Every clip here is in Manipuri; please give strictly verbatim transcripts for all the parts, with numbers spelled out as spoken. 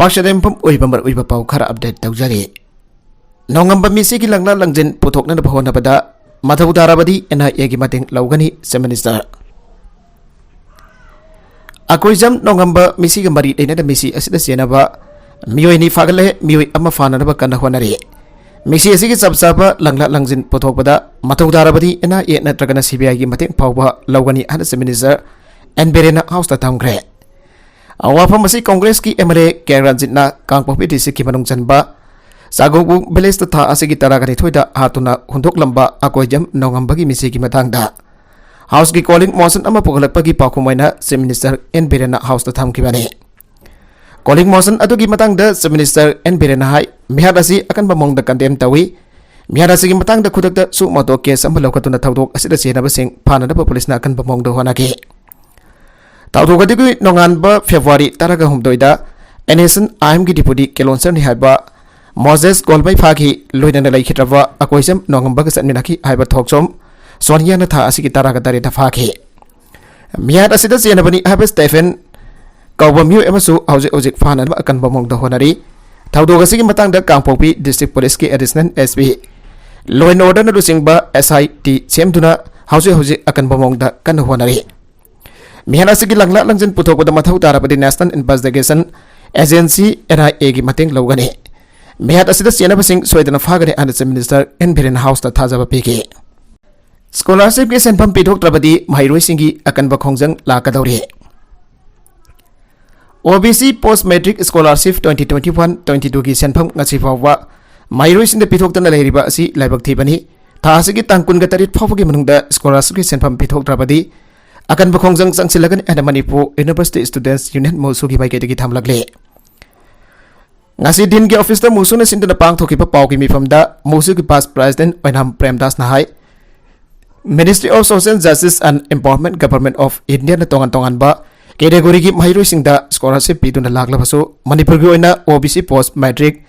ꯑꯁꯤꯗ ꯌꯨꯝꯐꯝ ꯑꯣꯏꯕ ꯃꯔꯨꯑꯣꯏꯕ ꯄꯥꯎ ꯈꯔ ꯑꯞꯗꯦꯠ ꯇꯧꯖꯔꯤ꯫ ꯅꯣꯡꯉꯝꯕ ꯃꯤꯁꯤꯒꯤ ꯂꯪꯂꯥ ꯂꯪꯖꯤꯟ ꯄꯨꯊꯣꯛꯅꯅꯕ ꯍꯣꯠꯅꯕꯗ ꯃꯊꯧ ꯇꯥꯔꯕꯗꯤ ꯑꯦꯟ ꯑꯥꯏ ꯑꯦꯒꯤ ꯃꯇꯦꯡ ꯂꯧꯒꯅꯤ, ꯆꯤꯐ ꯃꯤꯅꯤꯁꯇꯔ꯫ ꯑꯀꯣꯏꯖꯝ ꯅꯣꯡꯉꯝꯕ ꯃꯤꯁꯤꯒ ꯃꯔꯤ ꯂꯩꯅꯅ ꯃꯤꯁꯤ ꯑꯁꯤꯗ ꯆꯦꯟꯅꯕ ꯃꯤꯑꯣꯏ ꯑꯅꯤ ꯐꯥꯒꯠꯂꯦ, ꯃꯤꯑꯣꯏ ꯑꯃ ꯐꯥꯅꯅꯕ ꯀꯟꯅ ꯍꯣꯠꯅꯔꯤ꯫ ꯃꯤꯁꯤ ꯑꯁꯤꯒꯤ ꯆꯞ ꯆꯥꯕ ꯂꯪꯂꯥ ꯂꯪꯖꯤꯟ ꯄꯨꯊꯣꯛꯄꯗ ꯃꯊꯧ ꯇꯥꯔꯕꯗꯤ ꯑꯦꯟ ꯑꯥꯏ ꯑꯦ ꯅꯠꯇ꯭ꯔꯒꯅ ꯁꯤ ꯕꯤ ꯑꯥꯏꯒꯤ ꯃꯇꯦꯡ ꯐꯥꯎꯕ ꯂꯧꯒꯅꯤ ꯍꯥꯏꯅ ꯆꯤꯐ ꯃꯤꯅꯤꯁꯇꯔ ꯑꯦꯟ ꯕꯤꯔꯦꯟꯅ ꯍꯥꯎꯁꯇ ꯊꯝꯈ꯭ꯔꯦ꯫ ꯋꯥꯐꯝ ꯑꯁꯤ ꯀꯣꯡꯒ꯭ꯔꯦꯁꯀꯤ ꯑꯦꯝ ꯑꯦꯜ ꯑꯦ ꯀꯦ ꯔꯟꯖꯤꯠꯅ ꯀꯥꯡꯄꯣꯛꯄꯤ ꯗꯤꯁꯇ꯭ꯔꯤꯛꯀꯤ ꯃꯅꯨꯡ ꯆꯟꯕ ꯆꯥꯒꯣꯡꯕꯨꯡ ꯚꯤꯂꯦꯖꯇ ꯊꯥ ꯑꯁꯤꯒꯤ ꯇꯔꯥꯒ ꯅꯤꯊꯣꯏꯗ ꯍꯥꯠꯇꯨꯅ ꯍꯨꯟꯗꯣꯛꯂꯝꯕ ꯑꯀꯣꯏꯖꯝ ꯅꯣꯡꯉꯝꯕꯒꯤ ꯃꯤꯁꯤꯒꯤ ꯃꯇꯥꯡꯗ ꯍꯥꯎꯁꯀꯤ ꯀꯣꯂꯤꯡ ꯃꯣꯁꯟ ꯑꯃ ꯄꯨꯈꯠꯂꯛꯄꯒꯤ ꯄꯥꯎꯈꯨꯝ ꯑꯣꯏꯅ ꯆꯤꯐ ꯃꯤꯅꯤꯁꯇꯔ ꯑꯦꯟ ꯕꯤꯔꯦꯟꯅ ꯍꯥꯎꯁꯇ ꯊꯝꯈꯤꯕꯅꯤ꯫ ꯀꯣꯂꯤꯡ ꯃꯣꯁꯟ ꯑꯗꯨꯒꯤ ꯃꯇꯥꯡꯗ ꯆꯤꯐ ꯃꯤꯅꯤꯁꯇꯔ ꯑꯦꯟ ꯕꯤꯔꯦꯟꯅ ꯍꯥꯏ, ꯃꯤꯍꯥꯠ ꯑꯁꯤ ꯑꯀꯟꯕ ꯃꯑꯣꯡꯗ ꯀꯟꯗꯦꯝ ꯇꯧꯏ꯫ ꯃꯤꯍꯥꯠ ꯑꯁꯤꯒꯤ ꯃꯇꯥꯡꯗ ꯈꯨꯗꯛꯇ ꯁꯨ ꯃꯣꯇꯣ ꯀꯦꯁ ꯑꯃ ꯂꯧꯈꯠꯇꯨꯅ ꯊꯧꯗꯣꯛ ꯑꯁꯤꯗ ꯆꯦꯟꯅꯕꯁꯤꯡ ꯐꯥꯅꯅꯕ ꯄꯨꯂꯤꯁꯅ ꯑꯀꯟꯕ ꯃꯑꯣꯡꯗ ꯍꯣꯠꯅꯈꯤ꯫ ꯊꯧꯗꯣꯛ ꯑꯗꯨꯒꯤ ꯅꯣꯡꯉꯥꯟꯕ ꯐꯦꯕ꯭ꯔꯨꯋꯥꯔꯤ ꯇꯔꯥꯒ ꯍꯨꯝꯗꯣꯏꯗ ꯑꯦꯟ ꯑꯦꯁ ꯑꯦꯟ ꯑꯥꯏ ꯑꯦꯝꯒꯤ ꯗꯤꯄꯨꯇꯤ ꯀꯦꯂꯣꯟꯁꯔꯅꯤ ꯍꯥꯏꯕ ꯃꯣꯖꯦꯁ ꯒꯣꯜꯃꯩꯐꯥꯒꯤ ꯂꯣꯏꯅꯅ ꯂꯩꯈꯤꯗ꯭ꯔꯕ ꯑꯀꯣꯏꯖꯝ ꯅꯣꯡꯉꯝꯕꯒ ꯆꯠꯃꯤꯟꯅꯈꯤ ꯍꯥꯏꯕ ꯊꯣꯛꯆꯣꯝ ꯁꯣꯅꯤꯌꯥꯅ ꯊꯥ ꯑꯁꯤꯒꯤ ꯇꯔꯥꯒ ꯇꯔꯦꯠꯇ ꯐꯥꯈꯤ꯫ ꯃꯤꯍꯥꯠ ꯑꯁꯤꯗ ꯆꯦꯟꯅꯕꯅꯤ ꯍꯥꯏꯕ ꯁ꯭ꯇꯦꯐꯦꯟ ꯀꯧꯕ ꯃꯤꯑꯣꯏ ꯑꯃꯁꯨ ꯍꯧꯖꯤꯛ ꯍꯧꯖꯤꯛ ꯐꯥꯅꯅꯕ ꯑꯀꯟꯕ ꯃꯑꯣꯡꯗ ꯍꯣꯠꯅꯔꯤ꯫ ꯊꯧꯗꯣꯛ ꯑꯁꯤꯒꯤ ꯃꯇꯥꯡꯗ ꯀꯥꯡꯄꯣꯛꯄꯤ ꯗꯤꯁꯇ꯭ꯔꯤꯛ ꯄꯨꯂꯤꯁꯀꯤ additional S P law and ꯑꯣꯔꯗꯔꯅ ꯂꯨꯆꯤꯡꯕ ꯑꯦꯁ ꯑꯥꯏ ꯇꯤ ꯁꯦꯝꯗꯨꯅ ꯍꯧꯖꯤꯛ ꯍꯧꯖꯤꯛ ꯑꯀꯟꯕ ꯃꯑꯣꯡꯗ ꯀꯟꯅ ꯍꯣꯠꯅꯔꯤ꯫ ꯃꯤꯍꯥꯠ ꯑꯁꯤꯒꯤ ꯂꯪꯂꯥ ꯂꯪꯖꯤꯟ ꯄꯨꯊꯣꯛꯄꯗ ꯃꯊꯧ ꯇꯥꯔꯕꯗꯤ ꯅꯦꯁꯅꯦꯜ ꯏꯟꯚꯦꯁꯇꯤꯒꯦꯁꯟ ꯑꯦꯖꯦꯟꯁꯤ ꯑꯦꯟ ꯑꯥꯏ ꯑꯦꯒꯤ ꯃꯇꯦꯡ ꯂꯧꯒꯅꯤ꯫ ꯃꯤꯍꯥꯠ ꯑꯁꯤꯗ ꯆꯦꯟꯅꯕꯁꯤꯡ ꯁꯣꯏꯗꯅ ꯐꯥꯒꯅꯤ ꯍꯥꯏꯅ ꯆꯤꯐ ꯃꯤꯅꯤꯁꯇꯔ ꯑꯦꯟ ꯕꯤꯔꯦꯟ ꯍꯥꯎꯁꯇ ꯊꯥꯖꯕ ꯄꯤꯈꯤ꯫ ꯁ꯭ꯀꯣꯂꯥꯔꯁꯤꯞꯀꯤ ꯁꯦꯟꯐꯝ ꯄꯤꯊꯣꯛꯇ꯭ꯔꯕꯗꯤ ꯃꯍꯩꯔꯣꯏꯁꯤꯡꯒꯤ ꯑꯀꯟꯕ ꯈꯣꯡꯖꯪ ꯂꯥꯛꯀꯗꯧꯔꯤ꯫ O B C post matric scholarship twenty twenty one twenty ꯇꯨꯒꯤ ꯁꯦꯟꯐꯝ ꯉꯁꯤ ꯐꯥꯎꯕ ꯃꯍꯩꯔꯣꯏꯁꯤꯡꯗ ꯄꯤꯊꯣꯛꯇꯅ ꯂꯩꯔꯤꯕ ꯑꯁꯤ ꯂꯥꯏꯕꯛ ꯊꯤꯕꯅꯤ꯫ ꯊꯥ ꯑꯁꯤꯒꯤ ꯇꯥꯡ ꯀꯨꯟꯒ ꯇꯔꯦꯠ ꯐꯥꯎꯕꯒꯤ ꯃꯅꯨꯡꯗ ꯁ꯭ꯀꯣꯂꯥꯔꯁꯤꯞꯀꯤ ꯁꯦꯟꯐꯝ ꯄꯤꯊꯣꯛꯇ꯭ꯔꯕꯗꯤ ꯑꯀꯟꯕ ꯈꯣꯡꯖꯪ ꯆꯪꯁꯤꯜꯂꯒꯅꯤ ꯍꯥꯏꯅ ꯃꯅꯤꯄꯨꯔ ꯌꯨꯅꯤꯚꯔꯁꯤꯇꯤ ꯁ꯭ꯇꯨꯗꯦꯟꯠꯁ ꯌꯨꯅꯤꯌꯟ, ꯃꯨꯁꯨꯒꯤ ꯃꯥꯏꯀꯩꯗꯒꯤ ꯊꯝꯂꯛꯂꯤ꯫ ꯉꯁꯤ ꯗꯤꯟꯒꯤ ꯑꯣꯐꯤꯁꯇ ꯃꯨꯁꯨꯅ ꯁꯤꯟꯗꯨꯅ ꯄꯥꯡꯊꯣꯛꯈꯤꯕ ꯄꯥꯎꯒꯤ ꯃꯤꯐꯝꯗ ꯃꯨꯁꯨꯒꯤ ꯄꯥꯁ ꯄ꯭ꯔꯦꯁꯤꯗꯦꯟꯠ ꯑꯣꯏꯅꯥꯝ ꯄ꯭ꯔꯦꯝꯗꯥꯁꯅ ꯍꯥꯏ, Ministry of Social Justice and Empowerment, Government of Indiaꯅ ꯇꯣꯉꯥꯟ ꯇꯣꯉꯥꯟꯕ ꯀꯦꯇꯦꯒꯣꯔꯤꯒꯤ ꯃꯍꯩꯔꯣꯏꯁꯤꯡꯗ ꯁ꯭ꯀꯣꯂꯥꯔꯁꯤꯞ ꯄꯤꯗꯨꯅ ꯂꯥꯛꯂꯕꯁꯨ, ꯃꯅꯤꯄꯨꯔꯒꯤ ꯑꯣꯏꯅ O B C post matric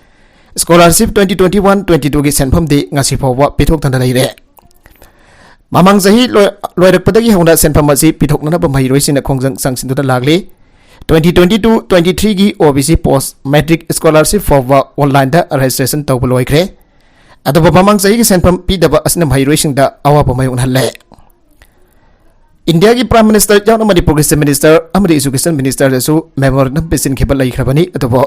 scholarship twenty twenty one twenty ꯇꯨꯒꯤ ꯁꯦꯟꯐꯝꯗꯤ ꯉꯁꯤ ꯐꯥꯎꯕ ꯄꯤꯊꯣꯛꯇꯅ ꯂꯩꯔꯦ꯫ ꯃꯃꯥꯡ ꯆꯍꯤ ꯂꯣꯏ-, ꯂꯣꯏꯔꯛꯄꯗꯒꯤ ꯍꯧꯅ ꯁꯦꯟꯐꯝ ꯑꯁꯤ ꯄꯤꯊꯣꯛꯅꯅꯕ ꯃꯍꯩꯔꯣꯏꯁꯤꯡꯅ ꯈꯣꯡꯖꯪ ꯆꯪꯁꯤꯟꯗꯨꯅ ꯂꯥꯛꯂꯤ꯫ ꯇ꯭ꯋꯦꯟꯇꯤ ꯇ꯭ꯋꯦꯟꯇꯤ ꯇꯨ ꯇ꯭ꯋꯦꯟꯇꯤ ꯊ꯭ꯔꯤꯒꯤ ꯑꯣ B C post matric scholarship ꯐꯥꯎꯕ ꯑꯣꯟꯂꯥꯏꯟꯗ ꯔꯦꯖꯤꯁꯇ꯭ꯔꯦꯁꯟ ꯇꯧꯕ ꯂꯣꯏꯈ꯭ꯔꯦ꯫ ꯑꯗꯨꯕꯨ ꯃꯃꯥꯡ ꯆꯍꯤꯒꯤ ꯁꯦꯟꯐꯝ ꯄꯤꯗꯕ ꯑꯁꯤꯅ ꯃꯍꯩꯔꯣꯏꯁꯤꯡꯗ ꯑꯋꯥꯕ ꯃꯥꯌꯣꯛꯅꯍꯜꯂꯦ꯫ ꯏꯟꯗꯤꯌꯥꯒꯤ ꯄ꯭ꯔꯥꯏꯝ ꯃꯤꯅꯤꯁꯇꯔ ꯌꯥꯎꯅ ꯃꯅꯤꯄꯨꯔꯒꯤ ꯆꯤꯐ ꯃꯤꯅꯤꯁꯇꯔ ꯑꯃꯗꯤ ꯏꯖꯨꯀꯦꯁꯟ ꯃꯤꯅꯤꯁꯇꯔꯗꯁꯨ ꯃꯦꯃꯣꯔꯦꯟꯗꯝ ꯄꯤꯁꯤꯟꯈꯤꯕ ꯂꯩꯈ꯭ꯔꯕꯅꯤ, ꯑꯗꯨꯕꯨ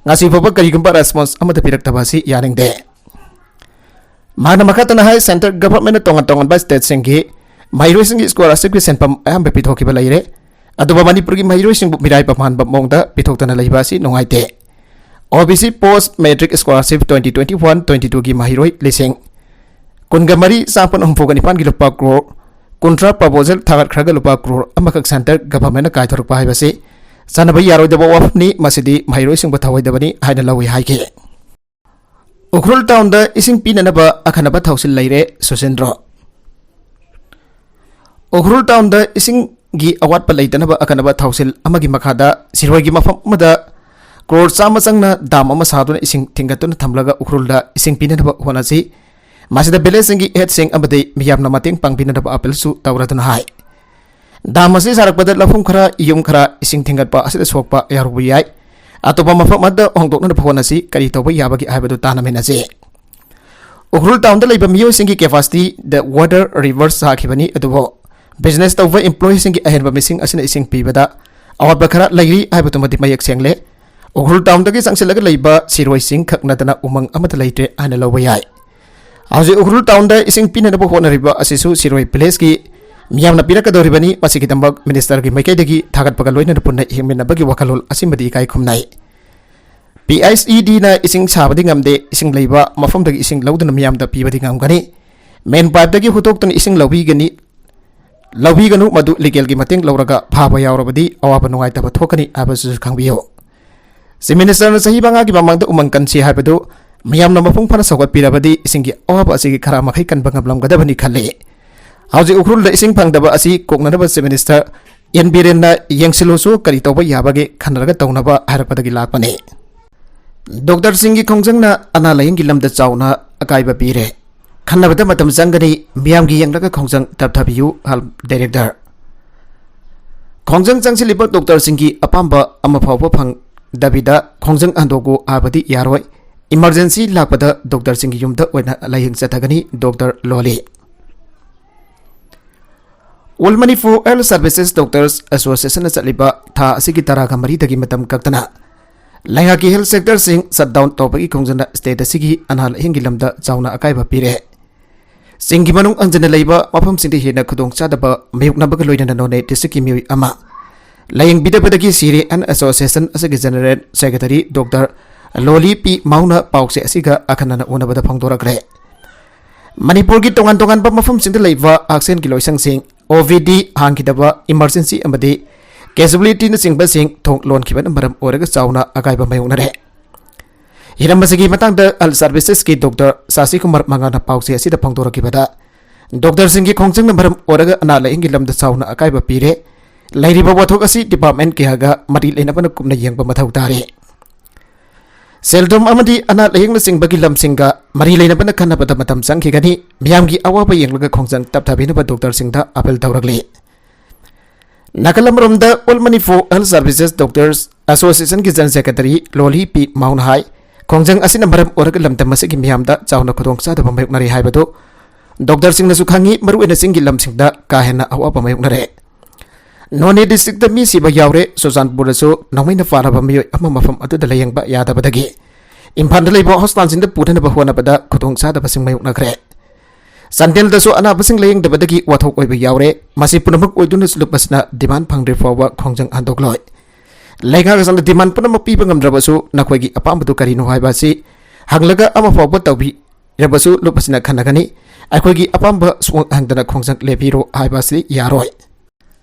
ꯉꯁꯤ ꯐꯥꯎꯕ ꯀꯔꯤꯒꯨꯝꯕ ꯔꯦꯁꯄꯣꯟꯁ ꯑꯃꯠꯇ ꯄꯤꯔꯛꯇꯕ ꯑꯁꯤ ꯌꯥꯅꯤꯡꯗꯦ꯫ ꯃꯍꯥꯛꯅ ꯃꯈꯥ ꯇꯥꯅ ꯍꯥꯏ, ꯁꯦꯟꯇꯔ ꯒꯚꯔꯟꯃꯦꯟꯠꯅ ꯇꯣꯉꯥꯟ ꯇꯣꯉꯥꯟꯕ ꯁ꯭ꯇꯦꯠꯁꯤꯡꯒꯤ ꯃꯍꯩꯔꯣꯏꯁꯤꯡꯒꯤ ꯁ꯭ꯀꯣꯂꯥꯔꯁꯤꯞꯀꯤ ꯁꯦꯟꯐꯝ ꯑꯌꯥꯝꯕ ꯄꯤꯊꯣꯛꯈꯤꯕ ꯂꯩꯔꯦ, ꯑꯗꯨꯕꯨ ꯃꯅꯤꯄꯨꯔꯒꯤ ꯃꯍꯩꯔꯣꯏꯁꯤꯡꯕꯨ ꯃꯤꯔꯥꯏꯕ ꯃꯥꯟꯕ ꯃꯑꯣꯡꯗ ꯄꯤꯊꯣꯛꯇꯅ ꯂꯩꯕ ꯑꯁꯤ ꯅꯨꯡꯉꯥꯏꯇꯦ꯫ O B C post matric scholarship twenty twenty one twenty ꯇꯨꯒꯤ ꯃꯍꯩꯔꯣꯏ ꯂꯤꯁꯤꯡ ꯀꯨꯟꯒ ꯃꯔꯤ ꯆꯥꯝꯃꯥꯄꯟ ꯍꯨꯝꯐꯨꯒ ꯅꯤꯄꯥꯟꯒꯤ ꯂꯨꯄꯥ ꯀ꯭ꯔꯣꯔ ꯀꯨꯟꯊ꯭ꯔꯥ ꯄ꯭ꯔꯄꯣꯖꯦꯜ ꯊꯥꯒꯠꯈ꯭ꯔꯒ ꯂꯨꯄꯥ ꯀ꯭ꯔꯣꯔ ꯑꯃꯈꯛ ꯁꯦꯟꯇꯔ ꯒꯚꯔꯟꯃꯦꯟꯠꯅ ꯀꯥꯏꯊꯣꯔꯛꯄ ꯍꯥꯏꯕꯁꯤ ꯆꯠꯅꯕ ꯌꯥꯔꯣꯏꯗꯕ ꯋꯥꯐꯝꯅꯤ, ꯃꯁꯤꯗꯤ ꯃꯍꯩꯔꯣꯏꯁꯤꯡꯕꯨ ꯊꯧꯑꯣꯏꯗꯕꯅꯤ ꯍꯥꯏꯅ ꯂꯧꯏ ꯍꯥꯏꯈꯤ꯫ ꯎꯈ꯭ꯔꯨꯜ ꯇꯥꯎꯟꯗ ꯏꯁꯤꯡ ꯄꯤꯅꯅꯕ ꯑꯈꯟꯅꯕ ꯊꯧꯁꯤꯜ ꯂꯩꯔꯦ, ꯁꯨꯁꯤꯟꯗ꯭ꯔꯣ꯫ ꯎꯈ꯭ꯔꯨꯜ ꯇꯥꯎꯟꯗ ꯏꯁꯤꯡꯒꯤ ꯑꯋꯥꯠꯄ ꯂꯩꯇꯅꯕ ꯑꯈꯟꯅꯕ ꯊꯧꯁꯤꯜ ꯑꯃꯒꯤ ꯃꯈꯥꯗ ꯁꯤꯔꯣꯏꯒꯤ ꯃꯐꯝ ꯑꯃꯗ ꯀ꯭ꯔꯣꯔ ꯆꯥꯝꯃ ꯆꯪꯅ ꯗꯥꯝ ꯑꯃ ꯁꯥꯗꯨꯅ ꯏꯁꯤꯡ ꯊꯤꯡꯒꯠꯇꯨꯅ ꯊꯝꯂꯒ ꯎꯈ꯭ꯔꯨꯜꯗ ꯏꯁꯤꯡ ꯄꯤꯅꯅꯕ ꯍꯣꯠꯅꯁꯤ꯫ ꯃꯁꯤꯗ ꯚꯤꯂꯦꯖꯁꯤꯡꯒꯤ ꯍꯦꯗꯁꯤꯡ ꯑꯃꯗꯤ ꯃꯤꯌꯥꯝꯅ ꯃꯇꯦꯡ ꯄꯥꯡꯕꯤꯅꯅꯕ ꯑꯥꯄꯤꯜꯁꯨ ꯇꯧꯔꯗꯨꯅ ꯍꯥꯏ꯫ ꯗꯥꯝ ꯑꯁꯤ ꯁꯥꯔꯛꯄꯗ ꯂꯧꯐꯝ ꯈꯔ, ꯌꯨꯝ ꯈꯔ ꯏꯁꯤꯡ ꯊꯤꯡꯒꯠꯄ ꯑꯁꯤꯗ ꯁꯣꯛꯄ ꯌꯥꯎꯔꯨꯕ ꯌꯥꯏ꯫ ꯑꯇꯣꯞꯄ ꯃꯐꯝ ꯑꯃꯗ ꯍꯣꯡꯗꯣꯛꯅꯅꯕ ꯍꯣꯠꯅꯁꯤ꯫ ꯀꯔꯤ ꯇꯧꯕ ꯌꯥꯕꯒꯦ ꯍꯥꯏꯕꯗꯨ ꯇꯥꯟꯅꯃꯤꯟꯅꯁꯤ꯫ ꯎꯈ꯭ꯔꯨꯜ ꯇꯥꯎꯟꯗ ꯂꯩꯕ ꯃꯤꯑꯣꯏꯁꯤꯡꯒꯤ ꯀꯦꯄꯥꯁꯤꯇꯤꯗ ꯋꯥꯇꯔ ꯔꯤꯚꯔꯁ ꯁꯥꯈꯤꯕꯅꯤ, ꯑꯗꯨꯕꯨ ꯕꯤꯖꯤꯅꯦꯁ ꯇꯧꯕ ꯏꯝꯄ꯭ꯂꯣꯌꯤꯁꯤꯡꯒꯤ ꯑꯍꯦꯟꯕ ꯃꯤꯁꯤꯡ ꯑꯁꯤꯅ ꯏꯁꯤꯡ ꯄꯤꯕꯗ ꯑꯋꯥꯠꯄ ꯈꯔ ꯂꯩꯔꯤ ꯍꯥꯏꯕꯗꯨꯃꯗꯤ ꯃꯌꯦꯛ ꯁꯦꯡꯂꯦ꯫ ꯎꯈ꯭ꯔꯨꯜ ꯇꯥꯎꯟꯗꯒꯤ ꯆꯪꯁꯤꯜꯂꯒ ꯂꯩꯕ ꯁꯤꯔꯣꯏ ꯆꯤꯡ ꯈꯛ ꯅꯠꯇꯅ ꯎꯃꯪ ꯑꯃꯠꯇ ꯂꯩꯇ꯭ꯔꯦ ꯍꯥꯏꯅ ꯂꯧꯕ ꯌꯥꯏ꯫ ꯍꯧꯖꯤꯛ ꯎꯈ꯭ꯔꯨꯜ ꯇꯥꯎꯟꯗ ꯏꯁꯤꯡ ꯄꯤꯅꯅꯕ ꯍꯣꯠꯅꯔꯤꯕ ꯑꯁꯤꯁꯨ ꯁꯤꯔꯣꯏ ꯚꯤꯂꯦꯖꯀꯤ ꯃꯤꯌꯥꯝꯅ ꯄꯤꯔꯛꯀꯗꯧꯔꯤꯕꯅꯤ꯫ ꯃꯁꯤꯒꯤꯗꯃꯛ ꯃꯤꯅꯤꯁꯇꯔꯒꯤ ꯃꯥꯏꯀꯩꯗꯒꯤ ꯊꯥꯒꯠꯄꯒ ꯂꯣꯏꯅꯅ ꯄꯨꯟꯅ ꯍꯤꯡꯃꯤꯟꯅꯕꯒꯤ ꯋꯥꯈꯜꯂꯣꯟ ꯑꯁꯤꯃꯗꯤ ꯏꯀꯥꯏ ꯈꯨꯝꯅꯩ꯫ ꯄꯤ ꯑꯩꯆ ꯏ ꯗꯤꯅ ꯏꯁꯤꯡ ꯁꯥꯕꯗꯤ ꯉꯝꯗꯦ, ꯏꯁꯤꯡ ꯂꯩꯕ ꯃꯐꯝꯗꯒꯤ ꯏꯁꯤꯡ ꯂꯧꯗꯨꯅ ꯃꯤꯌꯥꯝꯗ ꯄꯤꯕꯗꯤ ꯉꯝꯒꯅꯤ꯫ ꯃꯦꯟ ꯄꯥꯏꯞꯇꯒꯤ ꯍꯨꯠꯇꯣꯛꯇꯨꯅ ꯏꯁꯤꯡ ꯂꯧꯕꯤꯒꯅꯤ, ꯂꯧꯕꯤꯒꯅꯨ, ꯃꯗꯨ ꯂꯤꯒꯦꯜꯒꯤ ꯃꯇꯦꯡ ꯂꯧꯔꯒ ꯐꯥꯕ ꯌꯥꯎꯔꯕꯗꯤ ꯑꯋꯥꯕ ꯅꯨꯡꯉꯥꯏꯇꯕ ꯊꯣꯛꯀꯅꯤ ꯍꯥꯏꯕꯁꯤꯁꯨ ꯈꯪꯕꯤꯌꯨ꯫ ꯆꯤꯐ ꯃꯤꯅꯤꯁꯇꯔꯅ ꯆꯍꯤ ꯃꯉꯥꯒꯤ ꯃꯃꯥꯡꯗ ꯎꯃꯪ ꯀꯟꯁꯤ ꯍꯥꯏꯕꯗꯨ ꯃꯤꯌꯥꯝꯅ ꯃꯄꯨꯡ ꯐꯥꯅ ꯁꯧꯒꯠꯄꯤꯔꯕꯗꯤ ꯏꯁꯤꯡꯒꯤ ꯑꯋꯥꯕ ꯑꯁꯤꯒꯤ ꯈꯔ ꯃꯈꯩ ꯀꯟꯕ ꯉꯝꯂꯝꯒꯗꯕꯅꯤ ꯈꯜꯂꯤ꯫ ꯍꯧꯖꯤꯛ ꯎꯈ꯭ꯔꯨꯜꯗ ꯏꯁꯤꯡ ꯐꯪꯗꯕ ꯑꯁꯤ ꯀꯣꯛꯅꯅꯕ ꯆꯤꯐ ꯃꯤꯅꯤꯁꯇꯔ ꯑꯦꯟ ꯕꯤꯔꯦꯟꯅ ꯌꯦꯡꯁꯤꯜꯂꯨꯁꯨ, ꯀꯔꯤ ꯇꯧꯕ ꯌꯥꯕꯒꯦ ꯈꯟꯅꯔꯒ ꯇꯧꯅꯕ ꯍꯥꯏꯔꯛꯄꯗꯒꯤ ꯂꯥꯛꯄꯅꯤ꯫ ꯗꯣꯛꯇꯔꯁꯤꯡꯒꯤ ꯈꯣꯡꯖꯪꯅ ꯑꯅꯥ ꯂꯥꯌꯦꯡꯒꯤ ꯂꯝꯗ ꯆꯥꯎꯅ ꯑꯀꯥꯏꯕ ꯄꯤꯔꯦ꯫ ꯈꯟꯅꯕꯗ ꯃꯇꯝ ꯆꯪꯒꯅꯤ, ꯃꯤꯌꯥꯝꯒꯤ ꯌꯦꯡꯂꯒ ꯈꯣꯡꯖꯪ ꯇꯞꯊꯕꯤꯌꯨ, ꯍꯦꯜꯊ ꯗꯥꯏꯔꯦꯛꯇꯔ꯫ ꯈꯣꯡꯖꯪ ꯆꯪꯁꯤꯜꯂꯤꯕ ꯗꯣꯛꯇꯔꯁꯤꯡꯒꯤ ꯑꯄꯥꯝꯕ ꯑꯃ ꯐꯥꯎꯕ ꯐꯪꯗꯕꯤꯗ ꯈꯣꯡꯖꯪ ꯍꯟꯗꯣꯛꯎ ꯍꯥꯏꯕꯗꯤ ꯌꯥꯔꯣꯏ꯫ ꯏꯃꯔꯖꯦꯟꯁꯤ ꯂꯥꯛꯄꯗ ꯗꯣꯛꯇꯔꯁꯤꯡꯒꯤ ꯌꯨꯝꯗ ꯑꯣꯏꯅ ꯂꯥꯌꯦꯡ ꯆꯠꯊꯒꯅꯤ, ꯗꯣꯛꯇꯔ ꯂꯣꯂꯤ꯫ All Manipur health services doctors ꯑꯦꯁꯣꯁꯤꯌꯦꯁꯟꯅ ꯆꯠꯂꯤꯕ ꯊꯥ ꯑꯁꯤꯒꯤ ꯇꯔꯥꯒ ꯃꯔꯤꯗꯒꯤ ꯃꯇꯝ ꯀꯛꯇꯅ ꯂꯩꯉꯥꯛꯀꯤ ꯍꯦꯜꯊ ꯁꯦꯛꯇꯔꯁꯤꯡ ꯁꯠ ꯗꯥꯎꯟ ꯇꯧꯕꯒꯤ ꯈꯣꯡꯖꯪꯅ ꯁ꯭ꯇꯦꯠ ꯑꯁꯤꯒꯤ ꯑꯅꯥ ꯂꯥꯌꯦꯡꯒꯤ ꯂꯝꯗ ꯆꯥꯎꯅ ꯑꯀꯥꯏꯕ ꯄꯤꯔꯦ꯫ ꯆꯤꯡꯒꯤ ꯃꯅꯨꯡ ꯍꯟꯖꯤꯟꯅ ꯂꯩꯕ ꯃꯐꯝꯁꯤꯡꯗ ꯍꯦꯟꯅ ꯈꯨꯗꯣꯡꯆꯥꯗꯕ ꯃꯥꯌꯣꯛꯅꯕꯒ ꯂꯣꯏꯅꯅ ꯅꯣꯅꯦ ꯗꯤꯁꯇ꯭ꯔꯤꯛꯀꯤ ꯃꯤꯑꯣꯏ ꯑꯃ ꯂꯥꯌꯦꯡꯕꯤꯗꯕꯗꯒꯤ ꯁꯤꯔꯦ ꯍꯥꯏꯅ ꯑꯦꯁꯣꯁꯤꯌꯦꯁꯟ ꯑꯁꯤꯒꯤ ꯖꯦꯅꯔꯦꯜ ꯁꯦꯀ꯭ꯔꯦꯇꯔꯤ ꯗꯣꯛꯇꯔ ꯂꯣꯂꯤ ꯄꯤ ꯃꯥꯎꯅ ꯄꯥꯎꯆꯦ ꯑꯁꯤꯒ ꯑꯈꯟꯅꯅ ꯎꯅꯕꯗ ꯐꯣꯡꯗꯣꯔꯛꯈ꯭ꯔꯦ꯫ ꯃꯅꯤꯄꯨꯔꯒꯤ ꯇꯣꯉꯥꯟ ꯇꯣꯉꯥꯟꯕ ꯃꯐꯝꯁꯤꯡꯗ ꯂꯩꯕ ꯍꯛꯁꯦꯜꯒꯤ ꯂꯣꯏꯁꯪꯁꯤꯡ, ꯑꯣ ꯚꯤ ꯗꯤ ꯍꯥꯡꯈꯤꯗꯕ, ꯏꯃꯔꯖꯦꯟꯁꯤ ꯑꯃꯗꯤ ꯀꯦꯖꯨꯋꯦꯂꯤꯇꯤꯅꯆꯤꯡꯕꯁꯤꯡ ꯊꯣꯡ ꯂꯣꯟꯈꯤꯕꯅ ꯃꯔꯝ ꯑꯣꯏꯔꯒ ꯆꯥꯎꯅ ꯑꯀꯥꯏꯕ ꯃꯥꯌꯣꯛꯅꯔꯦ꯫ ꯍꯤꯔꯝ ꯑꯁꯤꯒꯤ ꯃꯇꯥꯡꯗ ꯍꯦꯜꯊ ꯁꯔꯚꯤꯁꯦꯁꯀꯤ ꯗꯣꯛꯇꯔ ꯁꯥꯁꯤ ꯀꯨꯃꯥꯔ ꯃꯉꯥꯅ ꯄꯥꯎꯆꯦ ꯑꯁꯤꯗ ꯐꯣꯡꯗꯣꯔꯛꯈꯤꯕꯗ, ꯗꯣꯛꯇꯔꯁꯤꯡꯒꯤ ꯈꯣꯡꯖꯪꯅ ꯃꯔꯝ ꯑꯣꯏꯔꯒ ꯑꯅꯥ ꯂꯥꯌꯦꯡꯒꯤ ꯂꯝꯗ ꯆꯥꯎꯅ ꯑꯀꯥꯏꯕ ꯄꯤꯔꯦ꯫ ꯂꯩꯔꯤꯕ ꯋꯥꯊꯣꯛ ꯑꯁꯤ ꯗꯤꯄꯥꯔꯠꯃꯦꯟ ꯀꯌꯥꯒ ꯃꯔꯤ ꯂꯩꯅꯕꯅ ꯀꯨꯞꯅ ꯌꯦꯡꯕ ꯃꯊꯧ ꯇꯥꯔꯤ꯫ ꯁꯦꯜ ꯊꯨꯝ ꯑꯃꯗꯤ ꯑꯅꯥ ꯂꯥꯌꯦꯡꯅꯆꯤꯡꯕꯒꯤ ꯂꯝꯁꯤꯡꯒ ꯃꯔꯤ ꯂꯩꯅꯕꯅ ꯈꯟꯅꯕꯗ ꯃꯇꯝ ꯆꯪꯈꯤꯒꯅꯤ꯫ ꯃꯤꯌꯥꯝꯒꯤ ꯑꯋꯥꯕ ꯌꯦꯡꯂꯒ ꯈꯣꯡꯖꯪ ꯇꯞꯊꯕꯤꯅꯕ ꯗꯣꯛꯇꯔꯁꯤꯡꯗ ꯑꯥꯄꯤꯜ ꯇꯧꯔꯛꯂꯤ꯫ ꯅꯥꯀꯜ ꯑꯃꯔꯣꯝꯗ all Manipur health services doctors ꯑꯦꯁꯣꯁꯤꯌꯦꯁꯟꯒꯤ ꯖꯦꯅꯔꯦꯜ ꯁꯦꯀ꯭ꯔꯦꯇꯔꯤ ꯂꯣꯂꯤ ꯄꯤ ꯃꯥꯎꯅ ꯍꯥꯏ, ꯈꯣꯡꯖꯪ ꯑꯁꯤꯅ ꯃꯔꯝ ꯑꯣꯏꯔꯒ ꯂꯝꯗꯝ ꯑꯁꯤꯒꯤ ꯃꯤꯌꯥꯝꯗ ꯆꯥꯎꯅ ꯈꯨꯗꯣꯡꯆꯥꯗꯕ ꯃꯥꯌꯣꯛꯅꯔꯤ ꯍꯥꯏꯕꯗꯨ ꯗꯣꯛꯇꯔꯁꯤꯡꯅꯁꯨ ꯈꯪꯏ, ꯃꯔꯨꯑꯣꯏꯅ ꯆꯤꯡꯒꯤ ꯂꯝꯁꯤꯡꯗ ꯀꯥ ꯍꯦꯟꯅ ꯑꯋꯥꯕ ꯃꯥꯌꯣꯛꯅꯔꯦ꯫ ꯅꯣꯅꯦ ꯗꯤꯁꯇ꯭ꯔꯤꯛꯇ ꯃꯤ ꯁꯤꯕ ꯌꯥꯎꯔꯦ꯫ ꯆꯨꯔꯆꯥꯟꯄꯨꯔꯗꯁꯨ ꯅꯣꯡꯃꯩꯅ ꯐꯥꯔꯕ ꯃꯤꯑꯣꯏ ꯑꯃ ꯃꯐꯝ ꯑꯗꯨꯗ ꯂꯥꯌꯦꯡꯕ ꯌꯥꯗꯕꯗꯒꯤ ꯏꯝꯐꯥꯜꯗ ꯂꯩꯕ ꯍꯣꯁꯄꯤꯇꯥꯜꯁꯤꯡꯗ ꯄꯨꯅꯅꯕ ꯍꯣꯠꯅꯕꯗ ꯈꯨꯗꯣꯡꯆꯥꯗꯕꯁꯤꯡ ꯃꯥꯌꯣꯛꯅꯈ꯭ꯔꯦ꯫ ꯆꯥꯟꯗꯦꯜꯗꯁꯨ ꯑꯅꯥꯕꯁꯤꯡ ꯂꯥꯌꯦꯡꯗꯕꯗꯒꯤ ꯋꯥꯊꯣꯛ ꯑꯣꯏꯕ ꯌꯥꯎꯔꯦ꯫ ꯃꯁꯤ ꯄꯨꯝꯅꯃꯛ ꯑꯣꯏꯗꯨꯅ ꯂꯨꯞ ꯑꯁꯤꯅ ꯗꯤꯃꯥꯟ ꯐꯪꯗ꯭ꯔꯤ ꯐꯥꯎꯕ ꯈꯣꯡꯖꯪ ꯍꯟꯗꯣꯛꯂꯣꯏ꯫ ꯂꯩꯉꯥꯛ ꯑꯁꯤꯅ ꯗꯤꯃꯥꯟ ꯄꯨꯝꯅꯃꯛ ꯄꯤꯕ ꯉꯝꯗ꯭ꯔꯕꯁꯨ ꯅꯈꯣꯏꯒꯤ ꯑꯄꯥꯝꯕꯗꯨ ꯀꯔꯤꯅꯣ ꯍꯥꯏꯕ ꯑꯁꯤ ꯍꯪꯂꯒ ꯑꯃ ꯐꯥꯎꯕ ꯇꯧꯕꯤꯔꯕꯁꯨ ꯂꯨꯞ ꯑꯁꯤꯅ ꯈꯟꯅꯒꯅꯤ꯫ ꯑꯩꯈꯣꯏꯒꯤ ꯑꯄꯥꯝꯕ ꯁꯨꯛꯍꯪ ꯍꯪꯗꯅ ꯈꯣꯡꯖꯪ ꯂꯦꯞꯄꯤꯔꯣ ꯍꯥꯏꯕ ꯑꯁꯤ ꯌꯥꯔꯣꯏ꯫